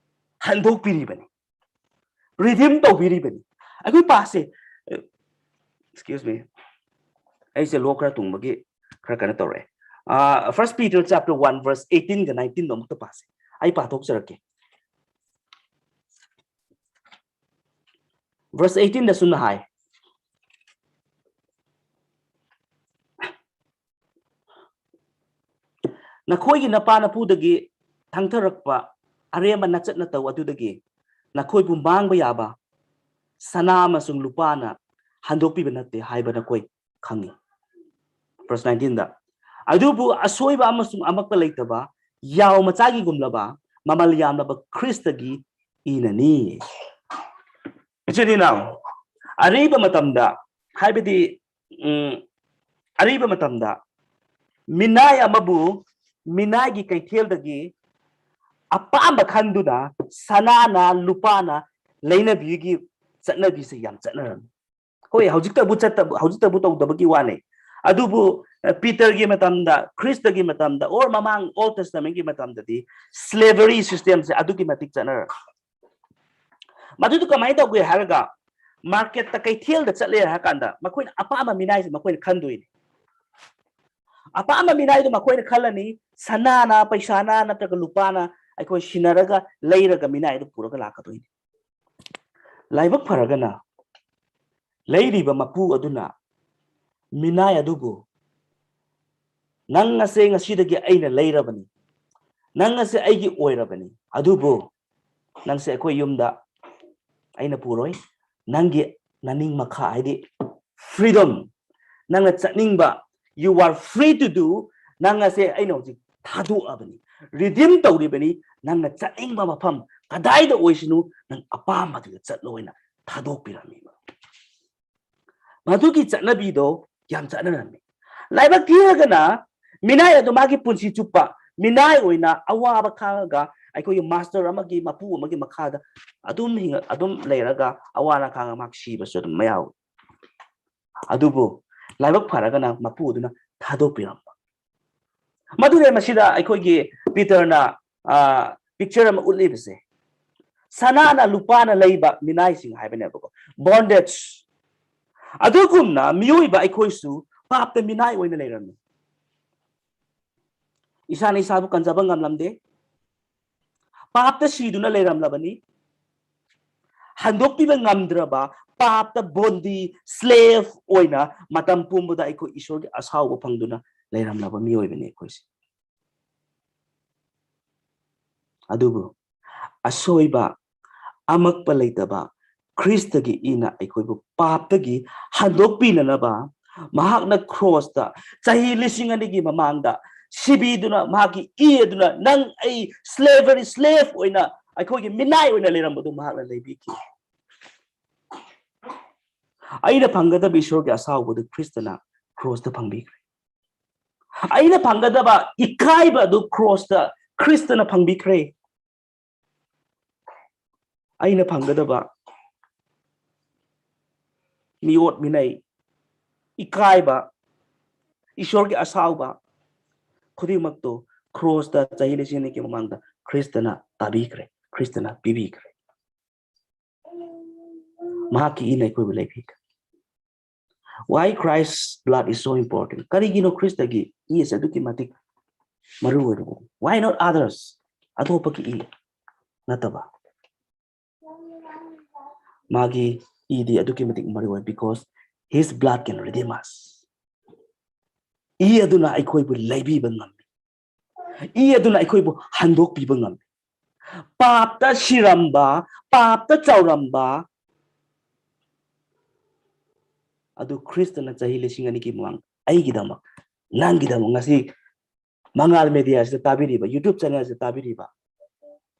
ꯍꯟꯗꯣꯛꯄꯤꯔꯤꯕꯅꯤ, redeem ꯇꯧꯕꯤꯔꯤꯕꯅꯤ꯫ ꯑꯩꯈꯣꯏ ꯄꯥꯁꯦ꯫ Excuse me, ꯑꯩꯁꯦ ꯂꯣꯛ ꯈꯔ ꯇꯨꯡꯕꯒꯤ ꯈꯔ ꯀꯩꯅꯣ ꯇꯧꯔꯛꯑꯦ꯫ First Peter chapter one verse eighteen ꯒ nineteen ꯗꯣ ꯑꯃꯨꯛꯇ ꯄꯥꯁꯦ꯫ ꯑꯩ ꯄꯥꯊꯣꯛꯆꯔꯛꯀꯦ꯫ Verse eighteen ꯗ ꯁꯨꯝꯅ ꯍꯥꯏ, "ꯅꯈꯣꯏꯒꯤ ꯅꯄꯥ ꯅꯄꯨꯗꯒꯤ ꯊꯪꯊꯔꯛꯄ ꯑꯔꯦꯝꯕ ꯅꯆꯠ ꯅꯇꯧ ꯑꯗꯨꯗꯒꯤ ꯅꯈꯣꯏꯕꯨ ꯃꯥꯡꯕ ꯌꯥꯕ ꯁꯅꯥ ꯑꯃꯁꯨꯡ ꯂꯨꯄꯥꯅ ꯍꯟꯗꯣꯛꯄꯤꯕ ꯅꯠꯇꯦ ꯍꯥꯏꯕ ꯅꯈꯣꯏ ꯈꯪꯉꯤ"꯫ Verse nineteen ꯗ, "ꯑꯗꯨꯕꯨ ꯑꯁꯣꯏꯕ ꯑꯃꯁꯨꯡ ꯑꯃꯛꯄ ꯂꯩꯇꯕ ꯌꯥꯎ ꯃꯆꯥꯒꯤꯒꯨꯝꯂꯕ ꯃꯃꯜ ꯌꯥꯝꯂꯕ ꯈ꯭ꯔꯤꯁꯇꯒꯤ ꯏꯅꯅꯤ"꯫ ꯏꯆꯤꯟ ꯏꯅꯥꯎ, ꯑꯔꯤꯕ ꯃꯇꯝꯗ, ꯍꯥꯏꯕꯗꯤ, ꯎꯝ, ꯑꯔꯤꯕ ꯃꯇꯝꯗ ꯃꯤꯅꯥꯏ ꯑꯃꯕꯨ ꯃꯤꯅꯥꯏꯒꯤ ꯀꯩꯊꯦꯜꯗꯒꯤ ꯑꯄꯥꯝꯕ ꯈꯟꯗꯨꯅ ꯁꯅꯥꯅ ꯂꯨꯄꯥꯅ ꯂꯩꯅꯕꯤꯒꯤ ꯆꯠꯅꯕꯤꯁꯦ ꯌꯥꯝ ꯆꯠꯅꯔꯝꯃꯤ꯫ ꯍꯣꯏ, ꯍꯧꯖꯤꯛꯇꯕꯨ ꯆꯠꯇꯕ, ꯍꯧꯖꯤꯛꯇꯕꯨ ꯇꯧꯗꯕꯒꯤ ꯋꯥꯅꯤ꯫ ꯑꯗꯨꯕꯨ, ꯑ, ꯄꯤꯇꯔꯒꯤ ꯃꯇꯝꯗ, ꯈ꯭ꯔꯤꯁꯇꯒꯤ ꯃꯇꯝꯗ, or ꯃꯃꯥꯡ Old Testament ꯀꯤ ꯃꯇꯝꯗꯗꯤ slavery system ꯁꯦ ꯑꯗꯨꯛꯀꯤ ꯃꯇꯤꯛ ꯆꯠꯅꯔꯝꯃꯤ꯫ ꯃꯗꯨꯗꯨ ꯀꯃꯥꯏꯅ ꯇꯧꯒꯦ ꯍꯥꯏꯔꯒ, market ꯇ, ꯀꯩꯊꯦꯜꯗ ꯆꯠꯂꯦ ꯍꯥꯏꯔ ꯀꯥꯟꯗ ꯃꯈꯣꯏꯅ ꯑꯄꯥꯝꯕ ꯃꯤꯅꯥꯏꯁꯦ ꯃꯈꯣꯏꯅ ꯈꯟꯗꯣꯏꯅꯤ꯫ ꯑꯄꯥꯝꯕ ꯃꯤꯅꯥꯏꯗꯨ ꯃꯈꯣꯏꯅ ꯈꯜꯂꯅꯤ, ꯁꯅꯥꯅ, ꯄꯩꯁꯥꯅ ꯅꯠꯇ꯭ꯔꯒ ꯂꯨꯄꯥꯅ ꯑꯩꯈꯣꯏ ꯁꯤꯟꯅꯔꯒ ꯂꯩꯔꯒ ꯃꯤꯅꯥꯏꯗꯨ ꯄꯨꯔꯒ ꯂꯥꯛꯀꯗꯣꯏꯅꯤ꯫ ꯂꯥꯏꯕꯛ ꯐꯔꯒꯅ ꯂꯩꯔꯤꯕ ꯃꯄꯨ ꯑꯗꯨꯅ ꯃꯤꯅꯥꯏ ꯑꯗꯨꯕꯨ, "ꯅꯪ ꯑꯁꯦ ꯉꯁꯤꯗꯒꯤ ꯑꯩꯅ ꯂꯩꯔꯕꯅꯤ, ꯅꯪ ꯑꯁꯦ ꯑꯩꯒꯤ ꯑꯣꯏꯔꯕꯅꯤ, ꯑꯗꯨꯕꯨ ꯅꯪꯁꯦ ꯑꯩꯈꯣꯏ ꯌꯨꯝꯗ ꯑꯩꯅ ꯄꯨꯔꯣꯏ, ꯅꯪꯒꯤ ꯅꯅꯤꯡ ꯃꯈꯥ", ꯍꯥꯏꯗꯤ freedom, ꯅꯪꯅ ꯆꯠꯅꯤꯡꯕ, "You are free to do", ꯅꯪ ꯑꯁꯦ ꯑꯩꯅ ꯍꯧꯖꯤꯛ ꯊꯥꯗꯣꯛꯑꯕꯅꯤ, redeem ꯇꯧꯔꯤꯕꯅꯤ, ꯅꯪꯅ ꯆꯠꯅꯤꯡꯕ ꯃꯐꯝ ꯀꯗꯥꯏꯗ ꯑꯣꯏꯁꯅꯨ, ꯅꯪ ꯑꯄꯥꯝꯕꯗꯨꯗ ꯆꯠꯂꯣ ꯍꯥꯏꯅ ꯊꯥꯗꯣꯛꯄꯤꯔꯝꯃꯤꯕ꯫ ꯃꯗꯨꯒꯤ ꯆꯠꯅꯕꯤꯗꯣ ꯌꯥꯝ ꯆꯠꯅꯔꯝꯃꯤ꯫ ꯂꯥꯏꯕꯛ ꯊꯤꯔꯒꯅ ꯃꯤꯅꯥꯏ ꯑꯗꯨ ꯃꯥꯒꯤ ꯄꯨꯟꯁꯤ ꯆꯨꯞꯄ ꯃꯤꯅꯥꯏ ꯑꯣꯏꯅ ꯑꯋꯥꯕ ꯈꯥꯡꯉꯒ ꯑꯩꯈꯣꯏꯒꯤ master ꯑꯃꯒꯤ, ꯃꯄꯨ ꯑꯃꯒꯤ ꯃꯈꯥꯗ ꯑꯗꯨꯝ ꯍꯤꯡꯉ-, ꯑꯗꯨꯝ ꯂꯩꯔꯒ ꯑꯋꯥ ꯑꯅꯥ ꯈꯥꯡꯉꯒ ꯃꯍꯥꯛ ꯁꯤꯕꯁꯨ ꯑꯗꯨꯝ ꯃꯌꯥꯎꯏ꯫ ꯑꯗꯨꯕꯨ ꯂꯥꯏꯕꯛ ꯐꯔꯒꯅ ꯃꯄꯨ ꯑꯗꯨꯅ ꯊꯥꯗꯣꯛꯄꯤꯔꯝꯕ꯫ ꯃꯗꯨꯅꯦ ꯃꯁꯤꯗ ꯑꯩꯈꯣꯏꯒꯤ ꯄꯤꯇꯔꯅ, ꯑ, picture ꯑꯃ ꯎꯠꯂꯤꯕꯁꯦ꯫ ꯁꯅꯥꯅ ꯂꯨꯄꯥꯅ ꯂꯩꯕ ꯃꯤꯅꯥꯏꯁꯤꯡ ꯍꯥꯏꯕꯅꯦꯕꯀꯣ, ꯕꯣꯟꯗꯦꯖ꯫ ꯑꯗꯨꯒꯨꯝꯅ ꯃꯤꯑꯣꯏꯕ ꯑꯩꯈꯣꯏꯁꯨ ꯄꯥꯞꯇ ꯃꯤꯅꯥꯏ ꯑꯣꯏꯅ ꯂꯩꯔꯝꯃꯤ꯫ ꯏꯁꯥꯅ ꯏꯁꯥꯕꯨ ꯀꯟꯖꯕ ꯉꯝꯂꯝꯗꯦ, ꯄꯥꯞꯇ ꯁꯤꯗꯨꯅ ꯂꯩꯔꯝꯂꯕꯅꯤ꯫ ꯍꯟꯗꯣꯛꯄꯤꯕ ꯉꯝꯗ꯭ꯔꯕ ꯄꯥꯞꯇ ꯕꯣꯟꯗꯤ, ꯁ꯭ꯂꯦꯚ ꯑꯣꯏꯅ ꯃꯇꯝ ꯄꯨꯝꯕꯗ ꯑꯩꯈꯣꯏ ꯏꯁꯣꯔꯒꯤ ꯑꯁꯥꯎꯕ ꯐꯪꯗꯨꯅ ꯂꯩꯔꯝꯂꯕ ꯃꯤꯑꯣꯏꯕꯅꯤ ꯑꯩꯈꯣꯏꯁꯦ꯫ ꯑꯗꯨꯕꯨ ꯑꯁꯣꯏꯕ, ꯑꯃꯛꯄ ꯂꯩꯇꯕ ꯈ꯭ꯔꯤꯁꯇꯒꯤ ꯏꯅ ꯑꯩꯈꯣꯏꯕꯨ ꯄꯥꯞꯇꯒꯤ ꯍꯟꯗꯣꯛꯄꯤꯅꯅꯕ ꯃꯍꯥꯛꯅ ꯀ꯭ꯔꯣꯁꯇ ꯆꯍꯤ ꯂꯤꯁꯤꯡ ꯑꯅꯤꯒꯤ ꯃꯃꯥꯡꯗ ꯁꯤꯕꯤꯗꯨꯅ, ꯃꯍꯥꯛꯀꯤ ꯏ ꯑꯗꯨꯅ ꯅꯪ ꯑꯩ ꯁ꯭ꯂꯦꯚꯔꯤ, ꯁ꯭ꯂꯦꯚ ꯑꯣꯏꯅ, ꯑꯩꯈꯣꯏꯒꯤ ꯃꯤꯅꯥꯏ ꯑꯣꯏꯅ ꯂꯩꯔꯝꯕꯗꯨ ꯃꯍꯥꯛꯅ ꯂꯩꯕꯤꯈꯤ꯫ ꯑꯩꯅ ꯐꯪꯒꯗꯕ ꯏꯁꯣꯔꯒꯤ ꯑꯁꯥꯎꯕꯗꯨ ꯈ꯭ꯔꯤꯁꯇꯅ ꯀ꯭ꯔꯣꯁꯇ ꯐꯪꯕꯤꯈ꯭ꯔꯦ꯫ ꯑꯩꯅ ꯐꯪꯒꯗꯕ ꯏꯀꯥꯏꯕ ꯑꯗꯨ ꯀ꯭ꯔꯣꯁꯇ ꯈ꯭ꯔꯤꯁꯇꯅ ꯐꯪꯕꯤꯈ꯭ꯔꯦ꯫ ꯑꯩꯅ ꯐꯪꯒꯗꯕ ꯃꯤꯑꯣꯠ ꯃꯤꯅꯩ, ꯏꯀꯥꯏꯕ, ꯏꯁꯣꯔꯒꯤ ꯑꯁꯥꯎꯕ ꯈꯨꯗꯤꯡꯃꯛꯇꯨ ꯀ꯭ꯔꯣꯁꯇ ꯆꯍꯤ ꯂꯤꯁꯤꯡ ꯑꯅꯤꯒꯤ ꯃꯃꯥꯡꯗ ꯈ꯭ꯔꯤꯁꯇꯅ ꯇꯥꯕꯤꯈ꯭ꯔꯦ, ꯈ꯭ꯔꯤꯁꯇꯅ ꯄꯤꯕꯤꯈ꯭ꯔꯦ꯫ ꯃꯍꯥꯛꯀꯤ ꯏꯅ ꯑꯩꯈꯣꯏꯕꯨ ꯂꯩꯕꯤꯈ꯭ꯔꯦ꯫ Why Christ's blood is so important? ꯀꯔꯤꯒꯤꯅꯣ ꯈ꯭ꯔꯤꯁꯇꯒꯤ ꯏ ꯑꯁꯤ ꯑꯗꯨꯛꯀꯤ ꯃꯇꯤꯛ ꯃꯔꯨ ꯑꯣꯏꯔꯤꯕ? Why not others? ꯑꯇꯣꯞꯄꯒꯤ ꯏ ꯅꯠꯇꯕ꯫ ꯃꯥꯒꯤ ꯏꯗꯤ ꯑꯗꯨꯛꯀꯤ ꯃꯇꯤꯛ ꯃꯔꯨ ꯑꯣꯏ, because his blood can redeem us. E ꯑꯗꯨꯅ ꯑꯩꯈꯣꯏꯕꯨ ꯂꯩꯕꯤꯕ ꯉꯝꯃꯤ꯫ ꯏ ꯑꯗꯨꯅ ꯑꯩꯈꯣꯏꯕꯨ ꯍꯟꯗꯣꯛꯄꯤꯕ ꯉꯝꯃꯤ꯫ ꯄꯥꯞꯇ ꯁꯤꯔꯝꯕ, ꯄꯥꯞꯇ ꯆꯥꯎꯔꯝꯕ ꯑꯗꯨ ꯈ꯭ꯔꯤꯁꯇꯅ ꯆꯍꯤ ꯂꯤꯁꯤꯡ ꯑꯅꯤꯒꯤ ꯃꯃꯥꯡ ꯑꯩꯒꯤꯗꯃꯛ, ꯅꯪꯒꯤꯗꯃꯛ, ꯉꯁꯤ ꯃꯉꯥꯜ ꯃꯦꯗꯤꯌꯥꯁꯤꯗ ꯇꯥꯕꯤꯔꯤꯕ, YouTube ꯆꯦꯅꯦꯜꯁꯤꯗ ꯇꯥꯕꯤꯔꯤꯕ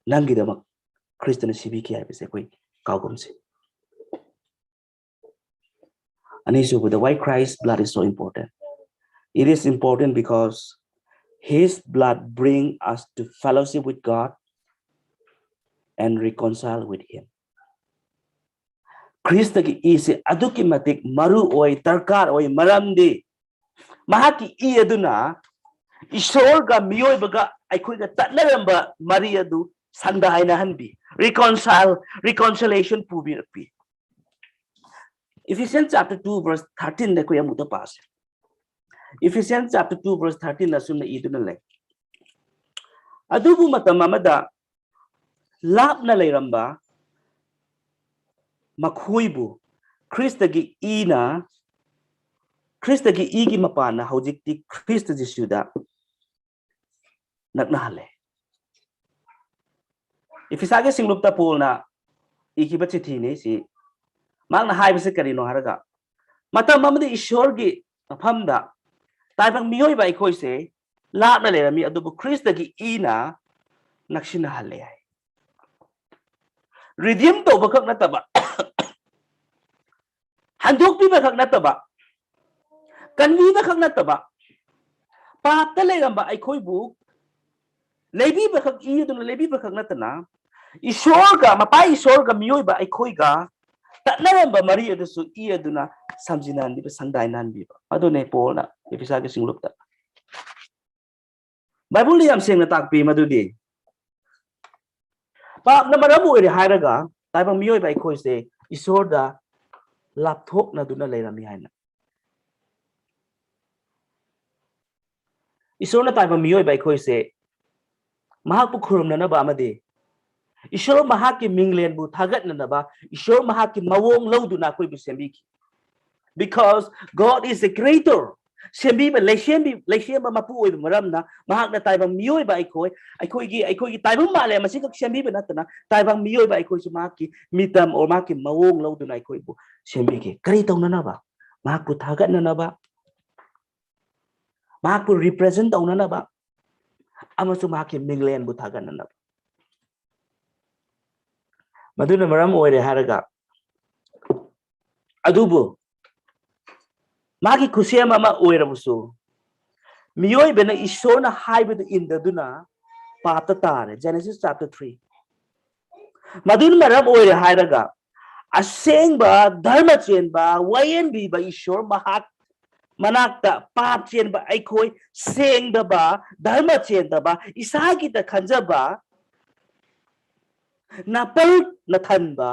ꯅꯪꯒꯤꯗꯃꯛ ꯈ꯭ꯔꯤꯁꯇꯅ ꯁꯤꯕꯤꯈꯤ ꯍꯥꯏꯕꯁꯦ ꯑꯩꯈꯣꯏ ꯀꯥꯎꯒꯨꯝꯁꯤ꯫ ꯑꯅꯤꯁꯨꯕꯗ, why Christ's blood is so important? It is important because his blood bring us to fellowship with God and reconcile with him. ꯈ꯭ꯔꯤꯁꯇꯒꯤ ꯏꯁꯦ ꯑꯗꯨꯛꯀꯤ ꯃꯇꯤꯛ ꯃꯔꯨ ꯑꯣꯏ, ꯗꯔꯀꯥꯔ ꯑꯣꯏ, ꯃꯔꯝꯗꯤ ꯃꯍꯥꯛꯀꯤ ꯏ ꯑꯗꯨꯅ ꯏꯁꯣꯔꯒ ꯃꯤꯑꯣꯏꯕꯒ ꯑꯩꯈꯣꯏꯒ ꯇꯠꯅꯔꯝꯕ ꯃꯔꯤ ꯑꯗꯨ ꯁꯪꯗꯥꯏꯅꯍꯟꯕꯤ, reconcile, reconciliation ꯄꯨꯕꯤꯔꯛꯄꯤ꯫ Ephesians chapter two verse thirteen ꯗ ꯑꯩꯈꯣꯏ ꯑꯃꯨꯛꯇ ꯄꯥꯁꯦ꯫ Ephesians chapter two verse thirteen ꯑꯁꯨꯝꯅ ꯏꯗꯨꯅ ꯂꯩ, "ꯑꯗꯨꯕꯨ ꯃꯇꯝ ꯑꯃꯗ ꯂꯥꯞꯅ ꯂꯩꯔꯝꯕ ꯃꯈꯣꯏꯕꯨ ꯈ꯭ꯔꯤꯁꯇꯒꯤ ꯏꯅ, ꯈ꯭ꯔꯤꯁꯇꯒꯤ ꯏꯒꯤ ꯃꯄꯥꯟꯅ ꯍꯧꯖꯤꯛꯇꯤ ꯈ꯭ꯔꯤꯁꯇ ꯖꯤꯁꯨꯗ ꯅꯛꯅꯍꯜꯂꯦ"꯫ ꯏꯐꯤꯁꯥꯒꯤ ꯁꯤꯡꯂꯨꯞꯇ ꯄꯣꯜꯅ ꯏꯈꯤꯕ ꯆꯤꯊꯤꯅꯤ ꯁꯤ꯫ ꯃꯍꯥꯛꯅ ꯍꯥꯏꯕꯁꯤ ꯀꯔꯤꯅꯣ ꯍꯥꯏꯔꯒ, ꯃꯇꯝ ꯑꯃꯗ ꯏꯁꯣꯔꯒꯤ ꯃꯐꯝꯗ ꯇꯥꯏꯕꯪ ꯃꯤꯑꯣꯏꯕ ꯑꯩꯈꯣꯏꯁꯦ ꯂꯥꯞꯅ ꯂꯩꯔꯝꯃꯤ, ꯑꯗꯨꯕꯨ ꯈ꯭ꯔꯤꯁꯇꯒꯤ ꯏꯅ ꯅꯛꯁꯤꯟꯅꯍꯜꯂꯦ ꯍꯥꯏ꯫ ꯔꯤꯗꯤꯝ ꯇꯧꯕꯈꯛ ꯅꯠꯇꯕ, ꯍꯟꯗꯣꯛꯄꯤꯕꯈꯛ ꯅꯠꯇꯕ, ꯀꯟꯕꯤꯕꯈꯛ ꯅꯠꯇꯕ, ꯄꯥꯞꯇ ꯂꯩꯔꯝꯕ ꯑꯩꯈꯣꯏꯕꯨ ꯂꯩꯕꯤꯕꯈꯛ ꯏꯗꯨꯅ ꯂꯩꯕꯤꯕꯈꯛ ꯅꯠꯇꯅ, ꯏꯁꯣꯔꯒ, ꯃꯄꯥ ꯏꯁꯣꯔꯒ ꯃꯤꯑꯣꯏꯕ ꯑꯩꯈꯣꯏꯒ ꯇꯠꯅꯔꯝꯕ ꯃꯔꯤ ꯑꯗꯨꯁꯨ ꯏ ꯑꯗꯨꯅ ꯁꯝꯖꯤꯟꯅꯍꯟꯕꯤꯕ, ꯁꯪꯗꯥꯏꯅꯍꯟꯕꯤꯕ꯫ ꯑꯗꯨꯅꯦ ꯄꯣꯜꯅ ꯏꯐꯤꯁꯥꯒꯤ ꯁꯤꯡꯂꯨꯞꯇ꯫ ꯕꯥꯏꯕꯜꯗ ꯌꯥꯝ ꯁꯦꯡꯅ ꯇꯥꯛꯄꯤ ꯃꯗꯨꯗꯤ ꯄꯥꯞꯅ ꯃꯔꯝ ꯑꯣꯏꯔꯦ ꯍꯥꯏꯔꯒ ꯇꯥꯏꯕꯪ ꯃꯤꯑꯣꯏꯕ ꯑꯩꯈꯣꯏꯁꯦ ꯏꯁꯣꯔꯗ ꯂꯥꯞꯊꯣꯛꯅꯗꯨꯅ ꯂꯩꯔꯝꯃꯤ ꯍꯥꯏꯅ꯫ ꯏꯁꯣꯔꯅ ꯇꯥꯏꯕꯪ ꯃꯤꯑꯣꯏꯕ ꯑꯩꯈꯣꯏꯁꯦ ꯃꯍꯥꯛꯄꯨ ꯈꯨꯔꯨꯝꯅꯅꯕ ꯑꯃꯗꯤ ꯏꯁꯣꯔ ꯃꯍꯥꯛꯀꯤ ꯃꯤꯡꯂꯦꯟꯕꯨ ꯊꯥꯒꯠꯅꯅꯕ ꯏꯁꯣꯔ ꯃꯍꯥꯛꯀꯤ ꯃꯑꯣꯡ ꯂꯧꯗꯨꯅ ꯑꯩꯈꯣꯏꯕꯨ ꯁꯦꯝꯕꯤꯈꯤ꯫ Because God is a creator. ꯁꯦꯝꯕꯤꯕ, ꯂꯩꯁꯦꯝꯕꯤ-, ꯂꯩꯁꯦꯝꯕ ꯃꯄꯨ ꯑꯣꯏꯕ ꯃꯔꯝꯅ ꯃꯍꯥꯛꯅ ꯇꯥꯏꯕꯪ ꯃꯤꯑꯣꯏꯕ ꯑꯩꯈꯣꯏ, ꯑꯩꯈꯣꯏꯒꯤ, ꯑꯩꯈꯣꯏꯒꯤ ꯇꯥꯏꯕꯪ ꯃꯥꯂꯦꯝ ꯑꯁꯤꯈꯛ ꯁꯦꯝꯕꯤꯕ ꯅꯠꯇꯅ ꯇꯥꯏꯕꯪ ꯃꯤꯑꯣꯏꯕ ꯑꯩꯈꯣꯏꯁꯨ ꯃꯍꯥꯛꯀꯤ ꯃꯤꯇꯝ or ꯃꯍꯥꯛꯀꯤ ꯃꯑꯣꯡ ꯂꯧꯗꯨꯅ ꯑꯩꯈꯣꯏꯕꯨ ꯁꯦꯝꯕꯤꯈꯤ꯫ ꯀꯔꯤ ꯇꯧꯅꯅꯕ? ꯃꯍꯥꯛꯄꯨ ꯊꯥꯒꯠꯅꯅꯕ, ꯃꯍꯥꯛꯄꯨ represent ꯇꯧꯅꯅꯕ, ꯑꯃꯁꯨꯡ ꯃꯍꯥꯛꯀꯤ ꯃꯤꯡꯂꯦꯟꯕꯨ ꯊꯥꯒꯠꯅꯅꯕ꯫ ꯃꯗꯨꯅ ꯃꯔꯝ ꯑꯣꯏꯔꯦ ꯍꯥꯏꯔꯒ, ꯑꯗꯨꯕꯨ ꯃꯥꯒꯤ ꯈꯨꯠꯁꯦꯝ ꯑꯃ ꯑꯣꯏꯔꯕꯁꯨ ꯃꯤꯑꯣꯏꯕꯅ ꯏꯁꯣꯔꯅ ꯍꯥꯏꯕꯗꯨ ꯏꯟꯗꯗꯨꯅ ꯄꯥꯞꯇ ꯇꯥꯔꯦ꯫ Genesis chapter three꯫ ꯃꯗꯨꯅ ꯃꯔꯝ ꯑꯣꯏꯔꯦ ꯍꯥꯏꯔꯒ ꯑꯁꯦꯡꯕ ꯙꯔꯃ ꯆꯦꯟꯕ, ꯋꯥꯌꯦꯟꯕꯤꯕ ꯏꯁꯣꯔ ꯃꯍꯥꯛ ꯃꯅꯥꯛꯇ ꯄꯥꯞ ꯆꯦꯟꯕ ꯑꯩꯈꯣꯏ, ꯁꯦꯡꯗꯕ, ꯙꯔꯃ ꯆꯦꯟꯗꯕ, ꯏꯁꯥꯒꯤꯗ ꯈꯟꯖꯕ, ꯅꯥꯄꯜ ꯅꯊꯟꯕ,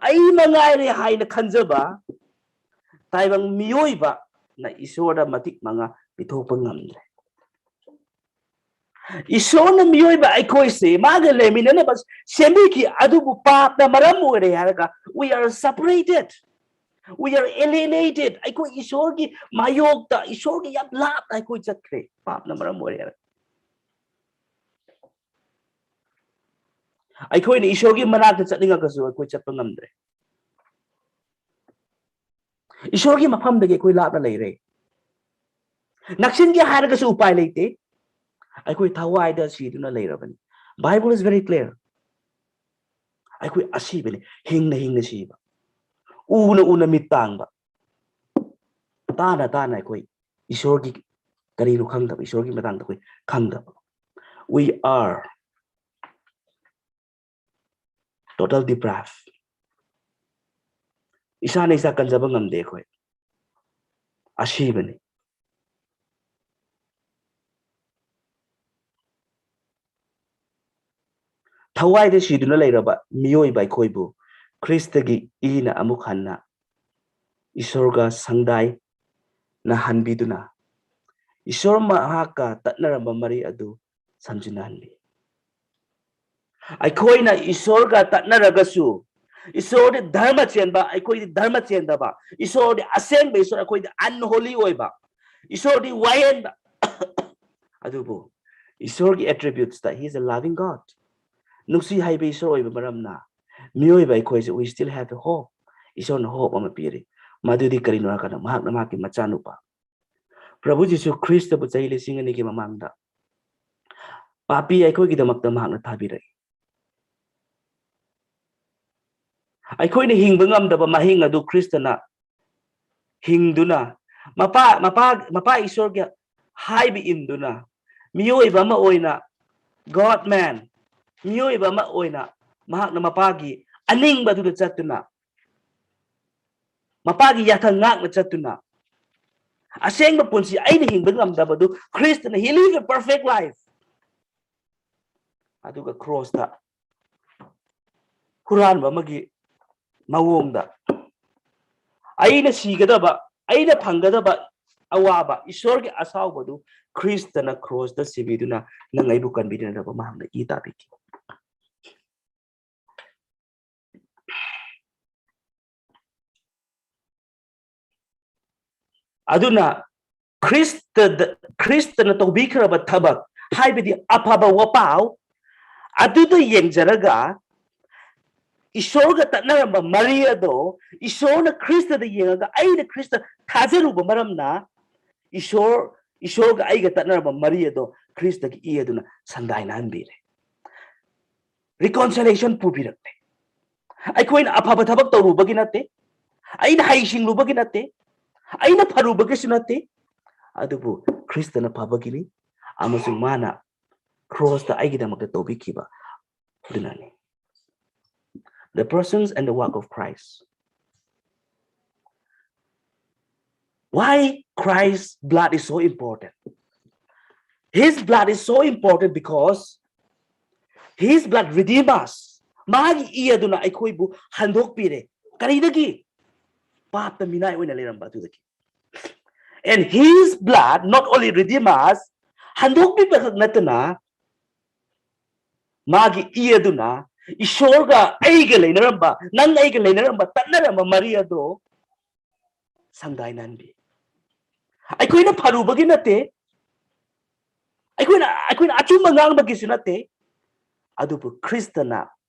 ꯑꯩ ꯃꯉꯥꯏꯔꯦ ꯍꯥꯏꯅ ꯈꯟꯖꯕ ꯇꯥꯏꯕꯪ ꯃꯤꯑꯣꯏꯕꯅ ꯏꯁꯣꯔꯗ ꯃꯇꯤꯛ ꯃꯉꯥ ꯄꯤꯊꯣꯛꯄ ꯉꯝꯗ꯭ꯔꯦ꯫ ꯏꯁꯣꯔꯅ ꯃꯤꯑꯣꯏꯕ ꯑꯩꯈꯣꯏꯁꯦ ꯃꯥꯒ ꯂꯩꯃꯤꯟꯅꯅꯕ ꯁꯦꯝꯕꯤꯈꯤ, ꯑꯗꯨꯕꯨ ꯄꯥꯞꯅ ꯃꯔꯝ ꯑꯣꯏꯔꯦ ꯍꯥꯏꯔꯒ we are separated, we are alienated. ꯑꯩꯈꯣꯏ ꯏꯁꯣꯔꯒꯤ ꯃꯥꯌꯣꯛꯇ, ꯏꯁꯣꯔꯒꯤ ꯌꯥꯝ ꯂꯥꯞꯅ ꯑꯩꯈꯣꯏ ꯆꯠꯈ꯭ꯔꯦ, ꯄꯥꯞꯅ ꯃꯔꯝ ꯑꯣꯏꯔꯦ ꯍꯥꯏꯔꯒ꯫ ꯑꯩꯈꯣꯏꯅ ꯏꯁꯣꯔꯒꯤ ꯃꯅꯥꯛꯇ ꯆꯠꯅꯤꯡꯉꯒꯁꯨ ꯑꯩꯈꯣꯏ ꯆꯠꯄ ꯉꯝꯗ꯭ꯔꯦ꯫ ꯏꯁꯣꯔꯒꯤ ꯃꯐꯝꯗꯒꯤ ꯑꯩꯈꯣꯏ ꯂꯥꯞꯅ ꯂꯩꯔꯦ꯫ ꯅꯛꯁꯤꯟꯒꯦ ꯍꯥꯏꯔꯒꯁꯨ ꯎꯄꯥꯏ ꯂꯩꯇꯦ꯫ ꯑꯩꯈꯣꯏ ꯊꯋꯥꯏꯗ ꯁꯤꯗꯨꯅ ꯂꯩꯔꯕꯅꯤ꯫ Bible is very clear. ꯑꯩꯈꯣꯏ ꯑꯁꯤꯕꯅꯤ, ꯍꯤꯡꯅ ꯍꯤꯡꯅ ꯁꯤꯕ, ꯎꯅ ꯎꯅ ꯃꯤꯠ ꯇꯥꯡꯕ, ꯇꯥꯅ ꯇꯥꯅ ꯑꯩꯈꯣꯏ ꯏꯁꯣꯔꯒꯤ ꯀꯔꯤꯅꯣ ꯈꯪꯗꯕ, ꯏꯁꯣꯔꯒꯤ ꯃꯇꯥꯡꯗ ꯑꯩꯈꯣꯏ ꯈꯪꯗꯕ꯫ We are total deprive. ꯏꯁꯥꯅ ꯏꯁꯥ ꯀꯟꯖꯕ ꯉꯝꯗꯦ ꯑꯩꯈꯣꯏ꯫ ꯑꯁꯤꯕꯅꯤ꯫ ꯊꯋꯥꯏꯗ ꯁꯤꯗꯨꯅ ꯂꯩꯔꯕ ꯃꯤꯑꯣꯏꯕ ꯑꯩꯈꯣꯏꯕꯨ ꯈ꯭ꯔꯤꯁꯇꯒꯤ ꯏꯅ ꯑꯃꯨꯛ ꯍꯟꯅ ꯏꯁꯣꯔꯒ ꯁꯪꯗꯥꯏꯅꯍꯟꯕꯤꯗꯨꯅ ꯏꯁꯣꯔ ꯃꯍꯥꯛꯀ ꯇꯠꯅꯔꯝꯕ ꯃꯔꯤ ꯑꯗꯨ ꯁꯝꯖꯤꯟꯅꯍꯟꯕꯤ꯫ ꯑꯩꯈꯣꯏꯅ ꯏꯁꯣꯔꯒ ꯇꯠꯅꯔꯒꯁꯨ, ꯏꯁꯣꯔꯗꯤ ꯙꯔꯃ ꯆꯦꯟꯕ, ꯑꯩꯈꯣꯏꯗꯤ ꯙꯔꯃ ꯆꯦꯟꯗꯕ, ꯏꯁꯣꯔꯗꯤ ꯑꯁꯦꯡꯕ ꯏꯁꯣꯔ, ꯑꯩꯈꯣꯏꯗꯤ unholy ꯑꯣꯏꯕ, ꯏꯁꯣꯔꯗꯤ ꯋꯥꯌꯦꯟꯕ꯫ ꯑꯗꯨꯕꯨ ꯏꯁꯣꯔꯒꯤ attributes ꯇ he is a loving God, ꯅꯨꯡꯁꯤ ꯍꯩꯕ ꯏꯁꯣꯔ ꯑꯣꯏꯕ ꯃꯔꯝꯅ ꯃꯤꯑꯣꯏꯕ ꯑꯩꯈꯣꯏꯁꯦ we still have a hope. ꯏꯁꯣꯔꯅ hope ꯑꯃ ꯄꯤꯔꯤ꯫ ꯃꯗꯨꯗꯤ ꯀꯔꯤꯅꯣ ꯍꯥꯏꯔꯀꯥꯟꯗ ꯃꯍꯥꯛꯅ ꯃꯍꯥꯛꯀꯤ ꯃꯆꯥꯅꯨꯄꯥ ꯄ꯭ꯔꯚꯨ ꯖꯤꯁꯨ ꯈ꯭ꯔꯤꯁꯇꯕꯨ ꯆꯍꯤ ꯂꯤꯁꯤꯡ ꯑꯅꯤꯒꯤ ꯃꯃꯥꯡꯗ ꯄꯥꯄꯤ ꯑꯩꯈꯣꯏꯒꯤꯗꯃꯛꯇ ꯃꯍꯥꯛꯅ ꯊꯥꯕꯤꯔꯛꯏ꯫ ꯑꯩꯈꯣꯏꯅ ꯍꯤꯡꯕ ꯉꯝꯗꯕ ꯃꯍꯤꯡ ꯑꯗꯨ ꯈ꯭ꯔꯤꯁꯇꯅ ꯍꯤꯡꯗꯨꯅ ꯃꯄꯥ, ꯃꯄꯥ, ꯃꯄꯥ ꯏꯁꯣꯔꯒꯤ ꯍꯥꯏꯕ ꯏꯟꯗꯨꯅ ꯃꯤꯑꯣꯏꯕ ꯑꯃ ꯑꯣꯏꯅ, God man, ꯃꯤꯑꯣꯏꯕ ꯑꯃ ꯑꯣꯏꯅ ꯃꯍꯥꯛꯅ ꯃꯄꯥꯒꯤ ꯑꯅꯤꯡꯕ ꯑꯗꯨꯗ ꯆꯠꯇꯨꯅ, ꯃꯄꯥꯒꯤ ꯌꯥꯊꯪ ꯉꯥꯛꯅ ꯆꯠꯇꯨꯅ, ꯑꯁꯦꯡꯕ ꯄꯨꯟꯁꯤ ꯑꯩꯅ ꯍꯤꯡꯕ ꯉꯝꯗꯕꯗꯨ ꯈ꯭ꯔꯤꯁꯇꯅ he live a perfect life꯫ ꯑꯗꯨꯒ ꯈ꯭ꯔꯣꯁꯇ ꯍꯨꯔꯥꯟꯕ ꯑꯃꯒꯤ ꯃꯑꯣꯡꯗ ꯑꯩꯅ ꯁꯤꯒꯗꯕ, ꯑꯩꯅ ꯐꯪꯒꯗꯕ ꯑꯋꯥꯕ, ꯏꯁꯣꯔꯒꯤ ꯑꯁꯥꯎꯕꯗꯨ ꯈ꯭ꯔꯤꯁꯇꯅ ꯀ꯭ꯔꯣꯁꯇ ꯁꯤꯕꯤꯗꯨꯅ ꯅꯪ ꯑꯩꯕꯨ ꯀꯟꯕꯤꯅꯅꯕ ꯃꯍꯥꯛꯅ ꯏ ꯇꯥꯕꯤꯈꯤ꯫ ꯑꯗꯨꯅ ꯈ꯭ꯔꯤꯁꯇꯗ, ꯈ꯭ꯔꯤꯁꯇꯅ ꯇꯧꯕꯤꯈ꯭ꯔꯕ ꯊꯕꯛ, ꯍꯥꯏꯕꯗꯤ ꯑꯐꯕ ꯋꯥꯄꯥꯎ ꯑꯗꯨꯗ ꯌꯦꯡꯖꯔꯒ ꯏꯁꯣꯔꯒ ꯇꯠꯅꯔꯝꯕ ꯃꯔꯤ ꯑꯗꯣ ꯏꯁꯣꯔꯅ ꯈ꯭ꯔꯤꯁꯇꯗ ꯌꯦꯡꯉꯒ ꯑꯩꯅ ꯈ꯭ꯔꯤꯁꯇ ꯊꯥꯖꯔꯨꯕ ꯃꯔꯝꯅ ꯏꯁꯣꯔ, ꯏꯁꯣꯔꯒ ꯑꯩꯒ ꯇꯠꯅꯔꯝꯕ ꯃꯔꯤ ꯑꯗꯣ ꯈ꯭ꯔꯤꯁꯇꯒꯤ ꯏ ꯑꯗꯨꯅ ꯁꯪꯗꯥꯏꯅꯍꯟꯕꯤꯔꯦ꯫ ꯔꯤꯀꯣꯟꯁꯤꯂꯦꯁꯟ ꯄꯨꯕꯤꯔꯛꯂꯦ꯫ ꯑꯩꯈꯣꯏꯅ ꯑꯐꯕ ꯊꯕꯛ ꯇꯧꯔꯨꯕꯒꯤ ꯅꯠꯇꯦ, ꯑꯩꯅ ꯍꯩꯁꯤꯡꯂꯨꯕꯒꯤ ꯅꯠꯇꯦ, ꯑꯩꯅ ꯐꯔꯨꯕꯒꯤꯁꯨ ꯅꯠꯇꯦ, ꯑꯗꯨꯕꯨ ꯈ꯭ꯔꯤꯁꯇꯅ ꯐꯕꯒꯤꯅꯤ ꯑꯃꯁꯨꯡ ꯃꯥꯅ ꯀ꯭ꯔꯣꯁꯇ ꯑꯩꯒꯤꯗꯃꯛꯇ ꯇꯧꯕꯤꯈꯤꯕ ꯑꯗꯨꯅꯅꯤ꯫ The persons and the work of Christ. Why Christ's blood is so important? His blood is so important because his blood redeem us. ꯃꯥꯒꯤ ꯏ ꯑꯗꯨꯅ ꯑꯩꯈꯣꯏꯕꯨ ꯍꯟꯗꯣꯛꯄꯤꯔꯦ꯫ ꯀꯔꯤꯗꯒꯤ? ꯄꯥꯞꯇ ꯃꯤꯅꯥꯏ ꯑꯣꯏꯅ ꯂꯩꯔꯝꯕ ꯑꯗꯨꯗꯒꯤ꯫ And his blood not only redeem us, ꯍꯟꯗꯣꯛꯄꯤꯕ ꯈꯛ ꯅꯠꯇꯅ ꯃꯥꯒꯤ ꯏ ꯑꯗꯨꯅ ꯏꯁꯣꯔꯒ ꯑꯩꯒ ꯂꯩꯅꯔꯝꯕ, ꯅꯪ ꯑꯩꯒ ꯂꯩꯅꯔꯝꯕ, ꯇꯠꯅꯔꯝꯕ ꯃꯔꯤ ꯑꯗꯣ ꯁꯪꯗꯥꯏꯅꯍꯟꯕꯤ꯫ ꯑꯩꯈꯣꯏꯅ ꯐꯔꯨꯕꯒꯤ ꯅꯠꯇꯦ, ꯑꯩꯈꯣꯏꯅ, ꯑꯩꯈꯣꯏꯅ ꯑꯆꯨꯝꯕ ꯉꯥꯡꯕꯒꯤꯁꯨ ꯅꯠꯇꯦ, ꯑꯗꯨꯕꯨ ꯈ꯭ꯔꯤꯁꯇꯅ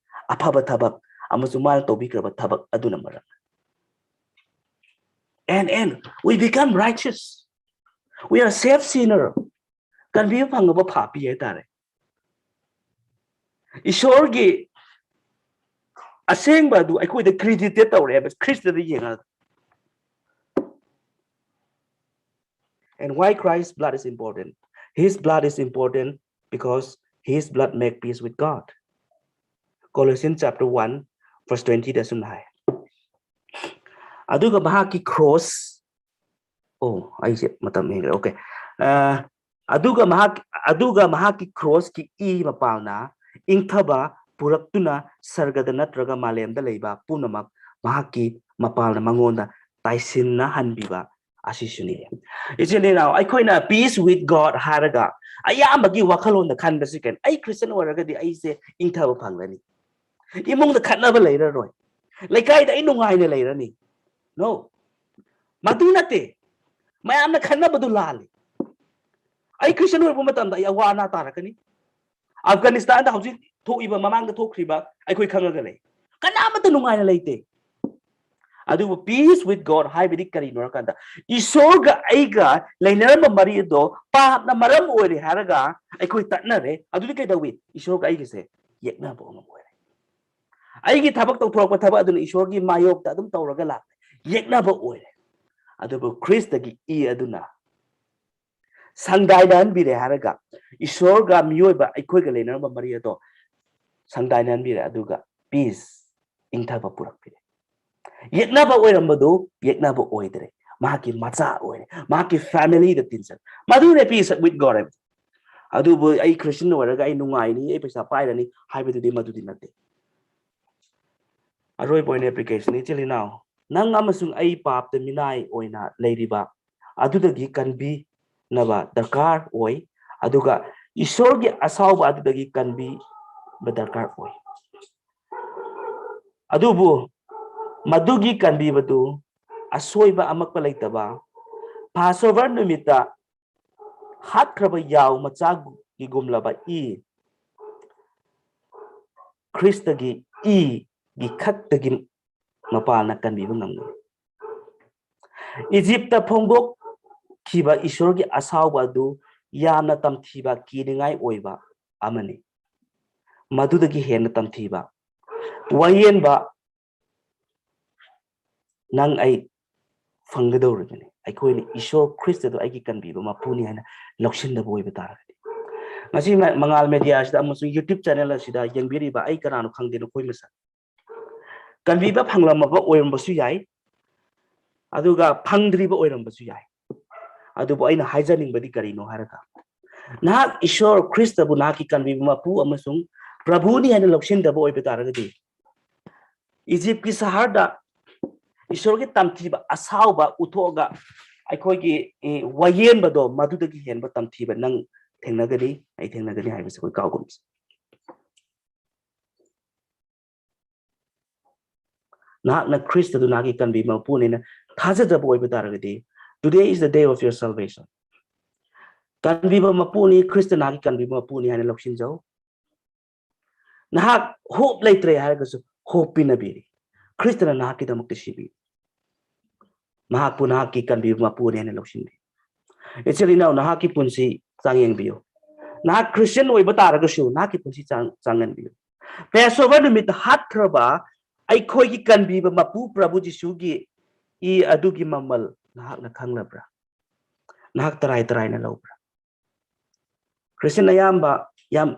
ꯑꯐꯕ ꯊꯕꯛ ꯑꯃꯁꯨꯡ ꯃꯥꯅ ꯇꯧꯕꯤꯈ꯭ꯔꯕ ꯊꯕꯛ ꯑꯗꯨꯅ ꯃꯔꯝ꯫ And, and we become righteous. We are saved sinner. ꯀꯟꯕꯤꯕ ꯐꯪꯉꯕ ꯐꯥꯄꯤ ꯍꯥꯏꯇꯥꯔꯦ꯫ ꯏꯁꯣꯔꯒꯤ ꯑꯁꯦꯡꯕ ꯑꯗꯨ ꯑꯩꯈꯣꯏꯗ ꯀ꯭ꯔꯤꯗꯤꯇꯦꯠ ꯇꯧꯔꯦ ꯍꯥꯏꯕ ꯈ꯭ꯔꯤꯁꯇꯗ ꯌꯦꯡꯉꯒ꯫ And why Christ's blood is important? His blood is important because his blood make peace with God. Colossians chapter one, verse twenty ꯗ ꯑꯁꯨꯝꯅ ꯍꯥꯏ꯫ ꯑꯗꯨꯒ ꯃꯍꯥꯛꯀꯤ ꯀ꯭ꯔꯣꯁ, ꯑꯣ, ꯑꯩꯁꯦ ꯃꯇꯝ ꯍꯦꯟꯈ꯭ꯔꯦ꯫ Okay. ꯑ, ꯑꯗꯨꯒ ꯃꯍꯥꯛ, ꯑꯗꯨꯒ ꯃꯍꯥꯛꯀꯤ ꯀ꯭ꯔꯣꯁꯀꯤ ꯏ ꯃꯄꯥꯜꯅ ꯏꯪꯊꯕ ꯄꯨꯔꯛꯇꯨꯅ ꯁꯔꯒꯗ ꯅꯠꯇ꯭ꯔꯒ ꯃꯥꯂꯦꯝꯗ ꯂꯩꯕ ꯄꯨꯝꯅꯃꯛ ꯃꯍꯥꯛꯀꯤ ꯃꯄꯥꯜꯅ ꯃꯉꯣꯟꯗ ꯇꯥꯏꯁꯤꯟꯅꯍꯟꯕꯤꯕ ꯑꯁꯤꯁꯨꯅꯤ꯫ ꯏꯆꯤꯜ ꯏꯅꯥꯎ, ꯑꯩꯈꯣꯏꯅ peace with God ꯍꯥꯏꯔꯒ ꯑꯌꯥꯝꯕꯒꯤ ꯋꯥꯈꯜꯂꯣꯟꯗ ꯈꯟꯕꯁꯤ ꯀꯩꯅꯣ? ꯑꯩ ꯈ꯭ꯔꯤꯁꯇꯤꯌꯟ ꯑꯣꯏꯔꯒꯗꯤ ꯑꯩꯁꯦ ꯏꯪꯊꯕ ꯐꯪꯂꯅꯤ, ꯏꯃꯨꯡꯗ ꯈꯠꯅꯕ ꯂꯩꯔꯔꯣꯏ, ꯂꯩꯀꯥꯏꯗ ꯑꯩ ꯅꯨꯡꯉꯥꯏꯅ ꯂꯩꯔꯅꯤ꯫ No, ꯃꯗꯨ ꯅꯠꯇꯦ꯫ ꯃꯌꯥꯝꯅ ꯈꯟꯅꯕꯗꯨ ꯂꯥꯜꯂꯤ꯫ ꯑꯩ ꯈ꯭ꯔꯤꯁꯇꯤꯌꯟ ꯑꯣꯏꯔꯛꯄ ꯃꯇꯝꯗ ꯑꯩ ꯑꯋꯥ ꯑꯅꯥ ꯇꯥꯔꯛꯀꯅꯤ꯫ ꯑꯐꯒꯥꯅꯤꯁꯇꯥꯟꯗ ꯍꯧꯖꯤꯛ ꯊꯣꯛꯏꯕ, ꯃꯃꯥꯡꯗ ꯊꯣꯛꯈ꯭ꯔꯤꯕ ꯑꯩꯈꯣꯏ ꯈꯪꯉꯒ ꯂꯩ꯫ ꯀꯅꯥꯃꯠꯇ ꯅꯨꯡꯉꯥꯏꯅ ꯂꯩꯇꯦ꯫ ꯑꯗꯨꯕꯨ peace with God ꯍꯥꯏꯕꯗꯤ ꯀꯔꯤꯅꯣ ꯍꯥꯏꯔꯀꯥꯟꯗ, ꯏꯁꯣꯔꯒ ꯑꯩꯒ ꯂꯩꯅꯔꯝꯕ ꯃꯔꯤ ꯑꯗꯣ ꯄꯥꯞꯅ ꯃꯔꯝ ꯑꯣꯏꯔꯦ ꯍꯥꯏꯔꯒ ꯑꯩꯈꯣꯏ ꯇꯠꯅꯔꯦ꯫ ꯑꯗꯨꯗꯤ ꯀꯩꯗꯧꯏ? ꯏꯁꯣꯔꯒ ꯑꯩꯒꯁꯦ ꯌꯦꯛꯅꯕ ꯑꯃ ꯑꯣꯏꯔꯦ꯫ ꯑꯩꯒꯤ ꯊꯕꯛ ꯇꯧꯊꯣꯔꯛꯄ ꯊꯕꯛ ꯑꯗꯨꯅ ꯏꯁꯣꯔꯒꯤ ꯃꯥꯌꯣꯛꯇ ꯑꯗꯨꯝ ꯇꯧꯔꯒ ꯂꯥꯛꯂꯦ, ꯌꯦꯛꯅꯕ ꯑꯣꯏꯔꯦ꯫ ꯑꯗꯨꯕꯨ ꯈ꯭ꯔꯤꯁꯇꯒꯤ ꯏ ꯑꯗꯨꯅ ꯁꯪꯗꯥꯏꯅꯍꯟꯕꯤꯔꯦ ꯍꯥꯏꯔꯒ ꯏꯁꯣꯔꯒ ꯃꯤꯑꯣꯏꯕ ꯑꯩꯈꯣꯏꯒ ꯂꯩꯅꯔꯝꯕ ꯃꯔꯤ ꯑꯗꯣ ꯁꯪꯗꯥꯏꯅꯍꯟꯕꯤꯔꯦ, ꯑꯗꯨꯒ peace, ꯏꯪꯊꯕ ꯄꯨꯔꯛꯄꯤꯔꯦ꯫ ꯌꯦꯛꯅꯕ ꯑꯣꯏꯔꯝꯕꯗꯨ ꯌꯦꯛꯅꯕ ꯑꯣꯏꯗ꯭ꯔꯦ, ꯃꯍꯥꯛꯀꯤ ꯃꯆꯥ ꯑꯣꯏꯔꯦ, ꯃꯍꯥꯛꯀꯤ family the ꯇꯤꯟꯖꯔꯦ꯫ ꯃꯗꯨꯅꯦ peace with God ꯍꯥꯏꯕꯗꯤ꯫ ꯑꯗꯨꯕꯨ ꯑꯩ ꯈ꯭ꯔꯤꯁꯇꯤꯌꯟ ꯑꯣꯏꯔꯒ ꯑꯩ ꯅꯨꯡꯉꯥꯏꯅꯤ, ꯑꯩ ꯄꯩꯁꯥ ꯄꯥꯏꯔꯅꯤ ꯍꯥꯏꯕꯗꯨꯗꯤ ꯃꯗꯨꯗꯤ ꯅꯠꯇꯦ꯫ ꯑꯔꯣꯏꯕ ꯑꯣꯏꯅ application, ꯏꯆꯤꯜ ꯏꯅꯥꯎ, ꯅꯪ ꯑꯃꯁꯨꯡ ꯑꯩ ꯄꯥꯞꯇ ꯃꯤꯅꯥꯏ ꯑꯣꯏꯅ ꯂꯩꯔꯤꯕ ꯑꯗꯨꯗꯒꯤ ꯀꯟꯕꯤꯅꯕ ꯗꯔꯀꯥꯔ ꯑꯣꯏ, ꯑꯗꯨꯒ ꯏꯁꯣꯔꯒꯤ ꯑꯁꯥꯎꯕ ꯑꯗꯨꯗꯒꯤ ꯀꯟꯕꯤꯕ ꯗꯔꯀꯥꯔ ꯑꯣꯏ꯫ ꯑꯗꯨꯕꯨ ꯃꯗꯨꯒꯤ ꯀꯟꯕꯤꯕꯗꯨ ꯑꯁꯣꯏꯕ ꯑꯃꯠꯇ ꯂꯩꯇꯕ Passover ꯅꯨꯃꯤꯠꯇ ꯍꯥꯠꯈ꯭ꯔꯕ ꯌꯥꯎ ꯃꯆꯥꯒꯤꯒꯨꯝꯂꯕ ꯏ, ꯈ꯭ꯔꯤꯁꯇꯒꯤ ꯏꯒꯤ ꯈꯛꯇꯒꯤ ꯃꯄꯥꯜꯅ ꯀꯟꯕꯤꯕ ꯉꯝꯒꯅꯤ꯫ ꯏꯖꯤꯞꯇ ꯐꯣꯡꯗꯣꯛꯈꯤꯕ ꯏꯁꯣꯔꯒꯤ ꯑꯁꯥꯎꯕ ꯑꯗꯨ ꯌꯥꯝꯅ ꯇꯝꯊꯤꯕ, ꯀꯤꯅꯤꯡꯉꯥꯏ ꯑꯣꯏꯕ ꯑꯃꯅꯤ꯫ ꯃꯗꯨꯗꯒꯤ ꯍꯦꯟꯅ ꯇꯝꯊꯤꯕ, ꯋꯥꯌꯦꯟꯕ ꯅꯪ ꯑꯩ ꯐꯪꯒꯗꯧꯔꯤꯕꯅꯤ꯫ ꯑꯩꯈꯣꯏꯅ ꯏꯁꯣꯔ ꯈ꯭ꯔꯤꯁꯇꯗꯨ ꯑꯩꯒꯤ ꯀꯟꯕꯤꯕ ꯃꯄꯨꯅꯤ ꯍꯥꯏꯅ ꯂꯧꯁꯤꯟꯗꯕ ꯑꯣꯏꯕ ꯇꯥꯔꯒꯗꯤ, ꯉꯁꯤ ꯃ-, ꯃꯉꯥꯜ ꯃꯦꯗꯤꯌꯥꯁꯤꯗ ꯑꯃꯁꯨꯡ YouTube channel ꯑꯁꯤꯗ ꯌꯦꯡꯕꯤꯔꯤꯕ ꯑꯩ ꯀꯅꯥꯅꯣ ꯈꯪꯗꯦ, ꯅꯈꯣꯏ ꯃꯁꯛ꯫ ꯀꯟꯕꯤꯕ ꯐꯪꯂꯝꯃꯕ ꯑꯣꯏꯔꯝꯕꯁꯨ ꯌꯥꯏ, ꯑꯗꯨꯒ ꯐꯪꯗ꯭ꯔꯤꯕ ꯑꯣꯏꯔꯝꯕꯁꯨ ꯌꯥꯏ꯫ ꯑꯗꯨꯕꯨ ꯑꯩꯅ ꯍꯥꯏꯖꯅꯤꯡꯕꯗꯤ ꯀꯔꯤꯅꯣ ꯍꯥꯏꯔꯒ, ꯅꯍꯥꯛ ꯏꯁꯣꯔ ꯈ꯭ꯔꯤꯁꯇꯕꯨ ꯅꯍꯥꯛꯀꯤ ꯀꯟꯕꯤꯕ ꯃꯄꯨ ꯑꯃꯁꯨꯡ ꯄ꯭ꯔꯚꯨꯅꯤ ꯍꯥꯏꯅ ꯂꯧꯁꯤꯟꯗꯕ ꯑꯣꯏꯕ ꯇꯥꯔꯒꯗꯤ, ꯏꯖꯤꯞꯀꯤ ꯁꯍꯔꯗ ꯏꯁꯣꯔꯒꯤ ꯇꯝꯊꯤꯕ ꯑꯁꯥꯎꯕ ꯎꯠꯊꯣꯛꯑꯒ ꯑꯩꯈꯣꯏꯒꯤ, ꯑꯦ, ꯋꯥꯌꯦꯟꯕꯗꯣ ꯃꯗꯨꯗꯒꯤ ꯍꯦꯟꯕ ꯇꯝꯊꯤꯕ ꯅꯪ ꯊꯦꯡꯅꯒꯅꯤ, ꯑꯩ ꯊꯦꯡꯅꯒꯅꯤ ꯍꯥꯏꯕꯁꯤ ꯑꯩꯈꯣꯏ ꯀꯥꯎꯒꯨꯝꯁꯤ꯫ ꯅꯍꯥꯛꯅ ꯈ꯭ꯔꯤꯁꯇꯗꯨ ꯅꯍꯥꯛꯀꯤ ꯀꯟꯕꯤꯕ ꯃꯄꯨꯅꯦꯅ ꯊꯥꯖꯗꯕ ꯑꯣꯏꯕ ꯇꯥꯔꯒꯗꯤ, today is the day of your salvation. ꯀꯟꯕꯤꯕ ꯃꯄꯨꯅꯤ, ꯈ꯭ꯔꯤꯁꯇ ꯅꯍꯥꯛꯀꯤ ꯀꯟꯕꯤꯕ ꯃꯄꯨꯅꯤ ꯍꯥꯏꯅ ꯂꯧꯁꯤꯟꯖꯧ꯫ ꯅꯍꯥꯛ ꯍꯣꯞ ꯂꯩꯇ꯭ꯔꯦ ꯍꯥꯏꯔꯒꯁꯨ ꯍꯣꯞ ꯄꯤꯅꯕꯤꯔꯤ꯫ ꯈ꯭ꯔꯤꯁꯇꯅ ꯅꯍꯥꯛꯀꯤꯗꯃꯛꯇ ꯁꯤꯕꯤ꯫ ꯃꯍꯥꯛꯄꯨ ꯅꯍꯥꯛꯀꯤ ꯀꯟꯕꯤꯕ ꯃꯄꯨꯅꯤ ꯍꯥꯏꯅ ꯂꯧꯁꯤꯟꯕꯤ꯫ ꯏꯆꯤꯜ ꯏꯅꯥꯎ, ꯅꯍꯥꯛꯀꯤ ꯄꯨꯟꯁꯤ ꯆꯥꯡꯌꯦꯡꯕꯤꯌꯨ꯫ ꯅꯍꯥꯛ ꯈ꯭ꯔꯤꯁꯇꯤꯌꯟ ꯑꯣꯏꯕ ꯇꯥꯔꯒꯁꯨ ꯅꯍꯥꯛꯀꯤ ꯄꯨꯟꯁꯤ ꯆꯥꯡ-, ꯆꯥꯡꯌꯦꯡꯕꯤꯌꯨ꯫ ꯄꯦꯁꯣꯚꯔ ꯅꯨꯃꯤꯠꯇ ꯍꯥꯠꯈ꯭ꯔꯕ ꯑꯩꯈꯣꯏꯒꯤ ꯀꯟꯕꯤꯕ ꯃꯄꯨ ꯄ꯭ꯔꯚꯨ ꯖꯤꯁꯨꯒꯤ ꯏ ꯑꯗꯨꯒꯤ ꯃꯃꯜ ꯅꯍꯥꯛꯅ ꯈꯪꯂꯕ꯭ꯔꯥ? ꯅꯍꯥꯛ ꯇꯔꯥꯏ ꯇꯔꯥꯏꯅ ꯂꯧꯕ꯭ꯔꯥ? ꯈ꯭ꯔꯤꯁꯇꯤꯌꯟ ꯑꯌꯥꯝꯕ ꯌꯥꯝ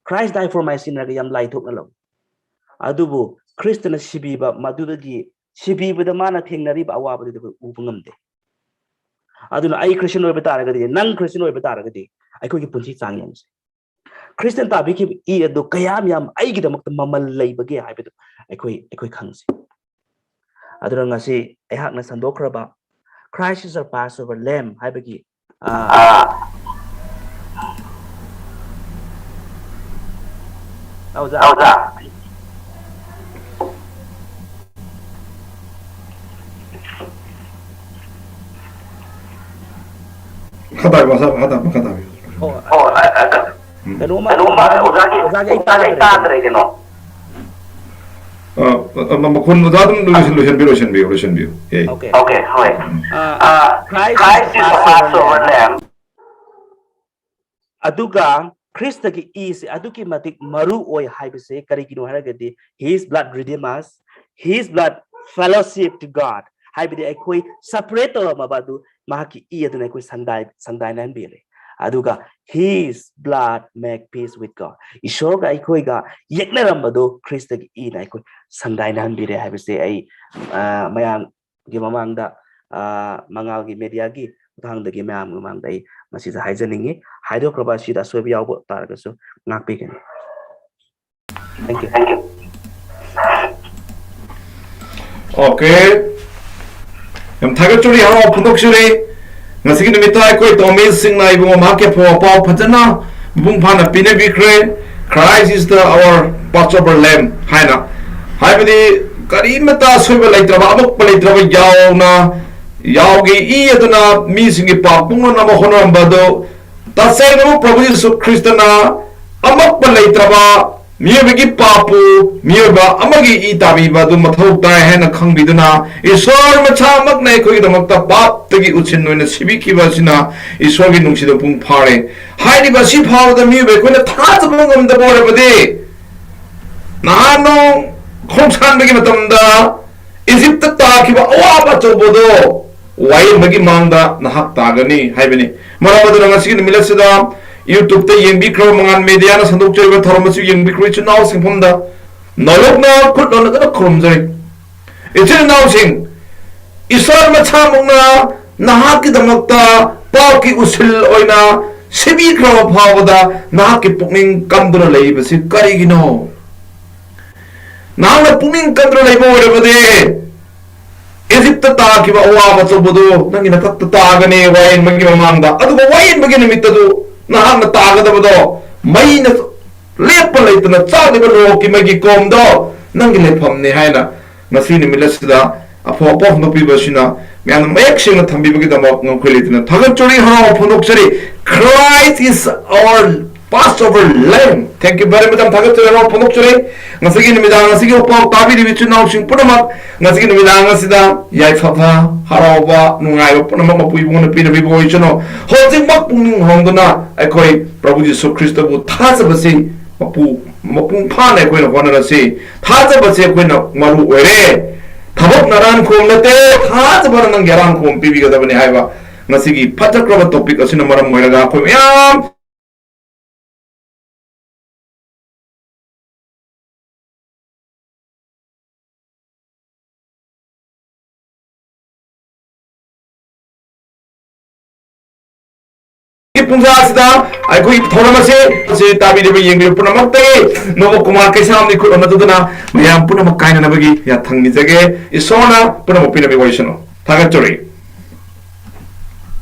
"Christ died for my sin" ꯍꯥꯏꯔꯒ ꯌꯥꯝ ꯂꯥꯏꯊꯣꯛꯅ ꯂꯧꯏ꯫ ꯑꯗꯨꯕꯨ ꯈ꯭ꯔꯤꯁꯇꯅ ꯁꯤꯕꯤꯕ, ꯃꯗꯨꯗꯒꯤ ꯁꯤꯕꯤꯕꯗ ꯃꯥꯅ ꯊꯦꯡꯅꯔꯤꯕ ꯑꯋꯥꯕꯗꯨꯗꯤ ꯑꯩꯈꯣꯏ ꯎꯕ ꯉꯝꯗꯦ꯫ ꯑꯗꯨꯅ ꯑꯩ ꯈ꯭ꯔꯤꯁꯇꯤꯌꯟ ꯑꯣꯏꯕ ꯇꯥꯔꯒꯗꯤ, ꯅꯪ ꯈ꯭ꯔꯤꯁꯇꯤꯌꯟ ꯑꯣꯏꯕ ꯇꯥꯔꯒꯗꯤ, ꯑꯩꯈꯣꯏꯒꯤ ꯄꯨꯟꯁꯤ ꯆꯥꯡ ꯌꯦꯡꯁꯤ꯫ ꯈ꯭ꯔꯤꯁꯇꯅ ꯇꯥꯕꯤꯈꯤꯕ ꯏ ꯑꯗꯨ ꯀꯌꯥꯝ ꯌꯥꯝ ꯑꯩꯒꯤꯗꯃꯛꯇ ꯃꯃꯜ ꯂꯩꯕꯒꯦ ꯍꯥꯏꯕꯗꯨ ꯑꯩꯈꯣꯏ, ꯑꯩꯈꯣꯏ ꯈꯪꯁꯤ꯫ ꯑꯗꯨꯅ ꯉꯁꯤ ꯑꯩꯍꯥꯛꯅ ꯁꯟꯗꯣꯛꯈ꯭ꯔꯕ "Christ is our Passover Lamb" ꯍꯥꯏꯕꯒꯤ, ꯑꯥ, ꯑꯣꯖꯥ꯫ ꯑꯣꯖꯥ꯫ ꯃꯈꯥ ꯇꯥꯕꯤꯌꯨ, ꯃꯈꯥ, ꯃꯈꯥ ꯇꯥꯕꯤꯌꯨ, ꯃꯈꯥ ꯇꯥꯕꯤꯌꯨ꯫ ꯑꯣ, ꯑꯣ, ꯑ, ꯑ, ꯎꯝ꯫ ꯀꯩꯅꯣꯝꯃ ꯀꯩꯅꯣꯝꯃ ꯑꯣꯖꯥꯒꯤ, ꯑꯣꯖꯥꯒꯤ ꯑꯣꯖꯥꯒꯤ ꯑꯩ ꯑꯩ ꯇꯥꯗ꯭ꯔꯦ ꯇꯥꯗ꯭ꯔꯦ ꯀꯩꯅꯣ꯫ ꯀꯩꯅꯣ꯫ ꯑ, ꯑ, ꯃꯈꯣꯟ ꯑꯣꯖꯥ ꯑꯗꯨꯝ ꯂꯣꯏꯁꯤꯟ-, ꯂꯣꯏꯁꯤꯟꯕꯤꯌꯨ, ꯂꯣꯏꯁꯤꯟꯕꯤꯌꯨ, ꯂꯣꯏꯁꯤꯟꯕꯤꯌꯨ꯫ ꯌꯥꯏ꯫ Okay꯫ Okay, ꯍꯣꯏ꯫ ꯎꯝ꯫ ꯑ, ꯑ, Christ is the Christ is the Passover Passover Lamb꯫ Lamb꯫ ꯑꯗꯨꯒ ꯈ꯭ꯔꯤꯁꯇꯒꯤ ꯏꯁꯦ ꯑꯗꯨꯛꯀꯤ ꯃꯇꯤꯛ ꯃꯔꯨ ꯑꯣꯏ ꯍꯥꯏꯕꯁꯦ ꯀꯔꯤꯒꯤꯅꯣ ꯍꯥꯏꯔꯒꯗꯤ, "His blood redeem us, His blood fellowship to God", ꯍꯥꯏꯕꯗꯤ ꯑꯩꯈꯣꯏ separate ꯇꯧꯔꯝꯃꯕ ꯑꯗꯨ ꯃꯍꯥꯛꯀꯤ ꯏ ꯑꯗꯨꯅ ꯑꯩꯈꯣꯏ ꯁꯪꯗꯥꯏ-, ꯁꯪꯗꯥꯏꯅꯍꯟꯕꯤꯔꯦ꯫ ꯑꯗꯨꯒ "His blood make peace with God", ꯏꯁꯣꯔꯒ ꯑꯩꯈꯣꯏꯒ ꯌꯦꯛꯅꯔꯝꯕꯗꯨ ꯈ꯭ꯔꯤꯁꯇꯒꯤ ꯏꯅ ꯑꯩꯈꯣꯏ ꯁꯪꯗꯥꯏꯅꯍꯟꯕꯤꯔꯦ ꯍꯥꯏꯕꯁꯦ ꯑꯩ, ꯑ, ꯃꯌꯥꯝꯒꯤ ꯃꯃꯥꯡꯗ, ꯑ, ꯃꯉꯥꯜꯒꯤ mediaꯒꯤ ꯈꯨꯠꯊꯥꯡꯗꯒꯤ ꯃꯌꯥꯝꯒꯤ ꯃꯃꯥꯡꯗ ꯑꯩ ꯃꯁꯤꯗ ꯍꯥꯏꯖꯅꯤꯡꯉꯤ꯫ ꯍꯥꯏꯗꯣꯛꯈ꯭ꯔꯕ ꯑꯁꯤꯗ ꯑꯁꯣꯏꯕ ꯌꯥꯎꯕ ꯇꯥꯔꯒꯁꯨ ꯉꯥꯛꯄꯤꯒꯅꯤ꯫ Thank you. Okay. ꯌꯥꯝ ꯊꯥꯒꯠꯆꯔꯤ, ꯍꯔꯥꯎ ꯐꯣꯡꯗꯣꯛꯆꯔꯤ꯫ ꯉꯁꯤꯒꯤ ꯅꯨꯃꯤꯠꯇ ꯑꯩꯈꯣꯏ ꯇꯣꯃꯤꯁꯤꯡꯅ ꯏꯕꯨꯡꯉꯣ ꯃꯍꯥꯛꯀꯤ ꯑꯐꯕ ꯄꯥꯎ ꯐꯖꯅ ꯃꯄꯨꯡ ꯐꯥꯅ ꯄꯤꯅꯕꯤꯈ꯭ꯔꯦ꯫ "Christ is the our Passover Lamb" ꯍꯥꯏꯅ, ꯍꯥꯏꯕꯗꯤ ꯀꯔꯤꯃꯇ ꯑꯁꯣꯏꯕ ꯂꯩꯇ꯭ꯔꯕ, ꯑꯃꯣꯠꯄ ꯂꯩꯇ꯭ꯔꯕ ꯌꯥꯎꯅ, ꯌꯥꯎꯒꯤ ꯏ ꯑꯗꯨꯅ ꯃꯤꯁꯤꯡꯒꯤ ꯄꯥꯞ ꯄꯨꯡꯅꯅꯕ ꯍꯣꯠꯅꯔꯝꯕ ꯑꯗꯨ, ꯇꯁꯦꯡꯅꯃꯛ ꯄ꯭ꯔꯚꯨ ꯌꯤꯁꯨ ꯈ꯭ꯔꯤꯁꯇꯅ ꯑꯃꯣꯠꯄ ꯂꯩꯇ꯭ꯔꯕ ꯃꯤꯑꯣꯏꯕꯒꯤ ꯄꯥꯞꯄꯨ ꯃꯤꯑꯣꯏꯕ ꯑꯃꯒꯤ ꯏ ꯇꯥꯕꯤꯕ ꯑꯗꯨ ꯃꯊꯧ ꯇꯥꯏ ꯍꯥꯏꯅ ꯈꯪꯕꯤꯗꯨꯅ, ꯏꯁꯣꯔ ꯃꯁꯥꯃꯛꯅ ꯑꯩꯈꯣꯏꯒꯤꯗꯃꯛꯇ ꯄꯥꯞꯇꯒꯤ ꯎꯠꯁꯤꯟ ꯑꯣꯏꯅ ꯁꯤꯕꯤꯈꯤꯕ ꯑꯁꯤꯅ ꯏꯁꯣꯔꯒꯤ ꯅꯨꯡꯁꯤꯗ ꯃꯄꯨꯡ ꯐꯥꯔꯦ꯫ ꯍꯥꯏꯔꯤꯕ ꯑꯁꯤ ꯐꯥꯎꯕꯗ ꯃꯤꯑꯣꯏꯕ ꯑꯩꯈꯣꯏꯅ ꯊꯥꯖꯕ ꯉꯝꯗꯕ ꯑꯣꯏꯔꯕꯗꯤ, ꯅꯍꯥꯟ ꯅꯣꯡ ꯈꯣꯡꯁꯥꯟꯕꯒꯤ ꯃꯇꯝꯗ ꯏꯖꯤꯞꯇ ꯇꯥꯈꯤꯕ ꯑꯋꯥꯕ ꯑꯆꯧꯕꯗꯣ ꯋꯥꯌꯦꯟꯕꯒꯤ ꯃꯥꯡꯗ ꯅꯍꯥꯛ ꯇꯥꯒꯅꯤ ꯍꯥꯏꯕꯅꯤ꯫ ꯃꯔꯝ ꯑꯗꯨꯅ ꯉꯁꯤꯒꯤ ꯅꯨꯃꯤꯠ ꯑꯁꯤꯗ YouTube-ꯇ ꯌꯦꯡꯕꯤꯈ꯭ꯔꯕ, ꯃꯉꯥꯜ ꯃꯦꯗꯤꯌꯥꯅ ꯁꯟꯗꯣꯛꯆꯔꯤꯕ ꯊꯧꯔꯝ ꯑꯁꯤ ꯌꯦꯡꯕꯤꯈ꯭ꯔꯕ ꯏꯆꯤꯟ ꯏꯅꯥꯎꯁꯤꯡ ꯄꯨꯝꯅꯃꯛꯇ ꯅꯣꯂꯨꯛꯅ ꯈꯨꯠ ꯅꯣꯟꯅꯗꯨꯅ ꯈꯨꯔꯨꯝꯖꯔꯤ꯫ ꯏꯆꯤꯟ ꯏꯅꯥꯎꯁꯤꯡ, ꯏꯁꯣꯔ ꯃꯁꯥꯃꯛꯅ ꯅꯍꯥꯛꯀꯤꯗꯃꯛꯇ ꯄꯥꯞꯀꯤ ꯎꯁꯤꯜ ꯑꯣꯏꯅ ꯁꯤꯕꯤꯈ꯭ꯔꯕ ꯐꯥꯎꯕꯗ ꯅꯍꯥꯛꯀꯤ ꯄꯨꯛꯅꯤꯡ ꯀꯟꯗꯨꯅ ꯂꯩꯔꯤꯕꯁꯤ ꯀꯔꯤꯒꯤꯅꯣ? ꯅꯍꯥꯛꯅ ꯄꯨꯛꯅꯤꯡ ꯀꯟꯗꯨꯅ ꯂꯩꯕ ꯑꯣꯏꯔꯕꯗꯤ, ꯏꯖꯤꯞꯇ ꯇꯥꯈꯤꯕ ꯑꯋꯥꯕ ꯑꯆꯧꯕꯗꯨ ꯅꯪꯒꯤ ꯅꯊꯛꯇ ꯇꯥꯒꯅꯤ ꯋꯥꯌꯦꯟꯕꯒꯤ ꯃꯃꯥꯡꯗ꯫ ꯑꯗꯨꯒ ꯋꯥꯌꯦꯟꯕꯒꯤ ꯅꯨꯃꯤꯠꯇꯗꯨ ꯅꯍꯥꯛꯅ ꯇꯥꯒꯗꯕꯗꯣ ꯃꯩꯅ ꯂꯦꯞꯄ ꯂꯩꯇꯅ ꯆꯥꯛꯂꯤꯕ ꯅꯣꯔꯣꯛꯀꯤ ꯃꯩꯒꯤ ꯀꯣꯝꯗꯣ ꯅꯪꯒꯤ ꯂꯩꯐꯝꯅꯤ ꯍꯥꯏꯅ ꯉꯁꯤ ꯅꯨꯃꯤꯠ ꯑꯁꯤꯗ ꯑꯐꯕ ꯄꯥꯎ ꯍꯟꯗꯣꯛꯄꯤꯕ ꯑꯁꯤꯅ ꯃꯌꯥꯝꯅ ꯃꯌꯦꯛ ꯁꯦꯡꯅ ꯊꯝꯕꯤꯕꯒꯤꯗꯃꯛ ꯉꯝꯈꯩ ꯂꯩꯇꯅ ꯊꯥꯒꯠꯆꯔꯤ, ꯍꯔꯥꯎ ꯐꯣꯡꯗꯣꯛꯆꯔꯤ꯫ "Christ is our Passover Lamb." Thank you very much. ꯌꯥꯝ ꯊꯥꯒꯠꯆꯔꯤ, ꯍꯔꯥꯎ ꯐꯣꯡꯗꯣꯛꯆꯔꯤ꯫ ꯉꯁꯤꯒꯤ ꯅꯨꯃꯤꯗꯥꯡ ꯑꯁꯤꯒꯤ ꯄꯥꯎ ꯇꯥꯕꯤꯔꯤꯕ ꯏꯆꯤꯟ ꯏꯅꯥꯎꯁꯤꯡ ꯄꯨꯝꯅꯃꯛ, ꯉꯁꯤꯒꯤ ꯅꯨꯃꯤꯗꯥꯡ ꯑꯁꯤꯗ ꯌꯥꯏꯐꯕ, ꯍꯔꯥꯎꯕ, ꯅꯨꯡꯉꯥꯏꯕ ꯄꯨꯝꯅꯃꯛ ꯃꯄꯨ ꯏꯕꯨꯡꯅ ꯄꯤꯅꯕꯤꯕ ꯑꯣꯏꯁꯅꯨ꯫ ꯍꯧꯖꯤꯛꯃꯛ ꯄꯨꯛꯅꯤꯡ ꯍꯣꯡꯗꯨꯅ ꯑꯩꯈꯣꯏ ꯄ꯭ꯔꯚꯨ ꯌꯤꯁꯨ ꯈ꯭ꯔꯤꯁꯇꯕꯨ ꯊꯥꯖꯕꯁꯤ ꯃꯄꯨ-, ꯃꯄꯨꯡ ꯐꯥꯅ ꯑꯩꯈꯣꯏꯅ ꯍꯣꯠꯅꯔꯁꯤ꯫ ꯊꯥꯖꯕꯁꯦ ꯑꯩꯈꯣꯏꯅ ꯃꯔꯨ ꯑꯣꯏꯔꯦ꯫ ꯊꯕꯛꯅ ꯑꯔꯥꯟ ꯈꯣꯝ ꯅꯠꯇꯦ, ꯊꯥꯖꯕꯅ ꯅꯪꯒꯤ ꯑꯔꯥꯟ ꯈꯣꯝ ꯄꯤꯕꯤꯒꯗꯕꯅꯤ ꯍꯥꯏꯕ ꯉꯁꯤꯒꯤ ꯐꯖꯈ꯭ꯔꯕ topic ꯑꯁꯤꯅ ꯃꯔꯝ ꯑꯣꯏꯔꯒ ꯑꯩꯈꯣꯏ ꯃꯌꯥꯝ ꯄꯨꯡꯖꯥꯁꯤꯗ ꯑꯩꯈꯣꯏꯒꯤ ꯊꯧꯔꯝ ꯑꯁꯤ, ꯑꯁꯤ ꯇꯥꯕꯤꯔꯤꯕ, ꯌꯦꯡꯕꯤꯔꯤꯕ ꯄꯨꯝꯅꯃꯛꯇꯒꯤ ꯅꯣꯡꯃ ꯀꯨꯃꯥꯔ ꯀꯩꯁꯥꯝꯅ ꯏꯈꯨꯠ ꯑꯃ ꯇꯧꯗꯨꯅ ꯃꯌꯥꯝ ꯄꯨꯝꯅꯃꯛ ꯀꯥꯏꯅꯅꯕꯒꯤ ꯌꯥꯊꯪ ꯅꯤꯖꯒꯦ꯫ ꯏꯁꯣꯔꯅ ꯄꯨꯝꯅꯃꯛ ꯄꯤꯅꯕꯤꯌꯨ꯫ ꯋꯥꯔꯤꯁꯅꯨ꯫ ꯊꯥꯒꯠꯆꯔꯤ꯫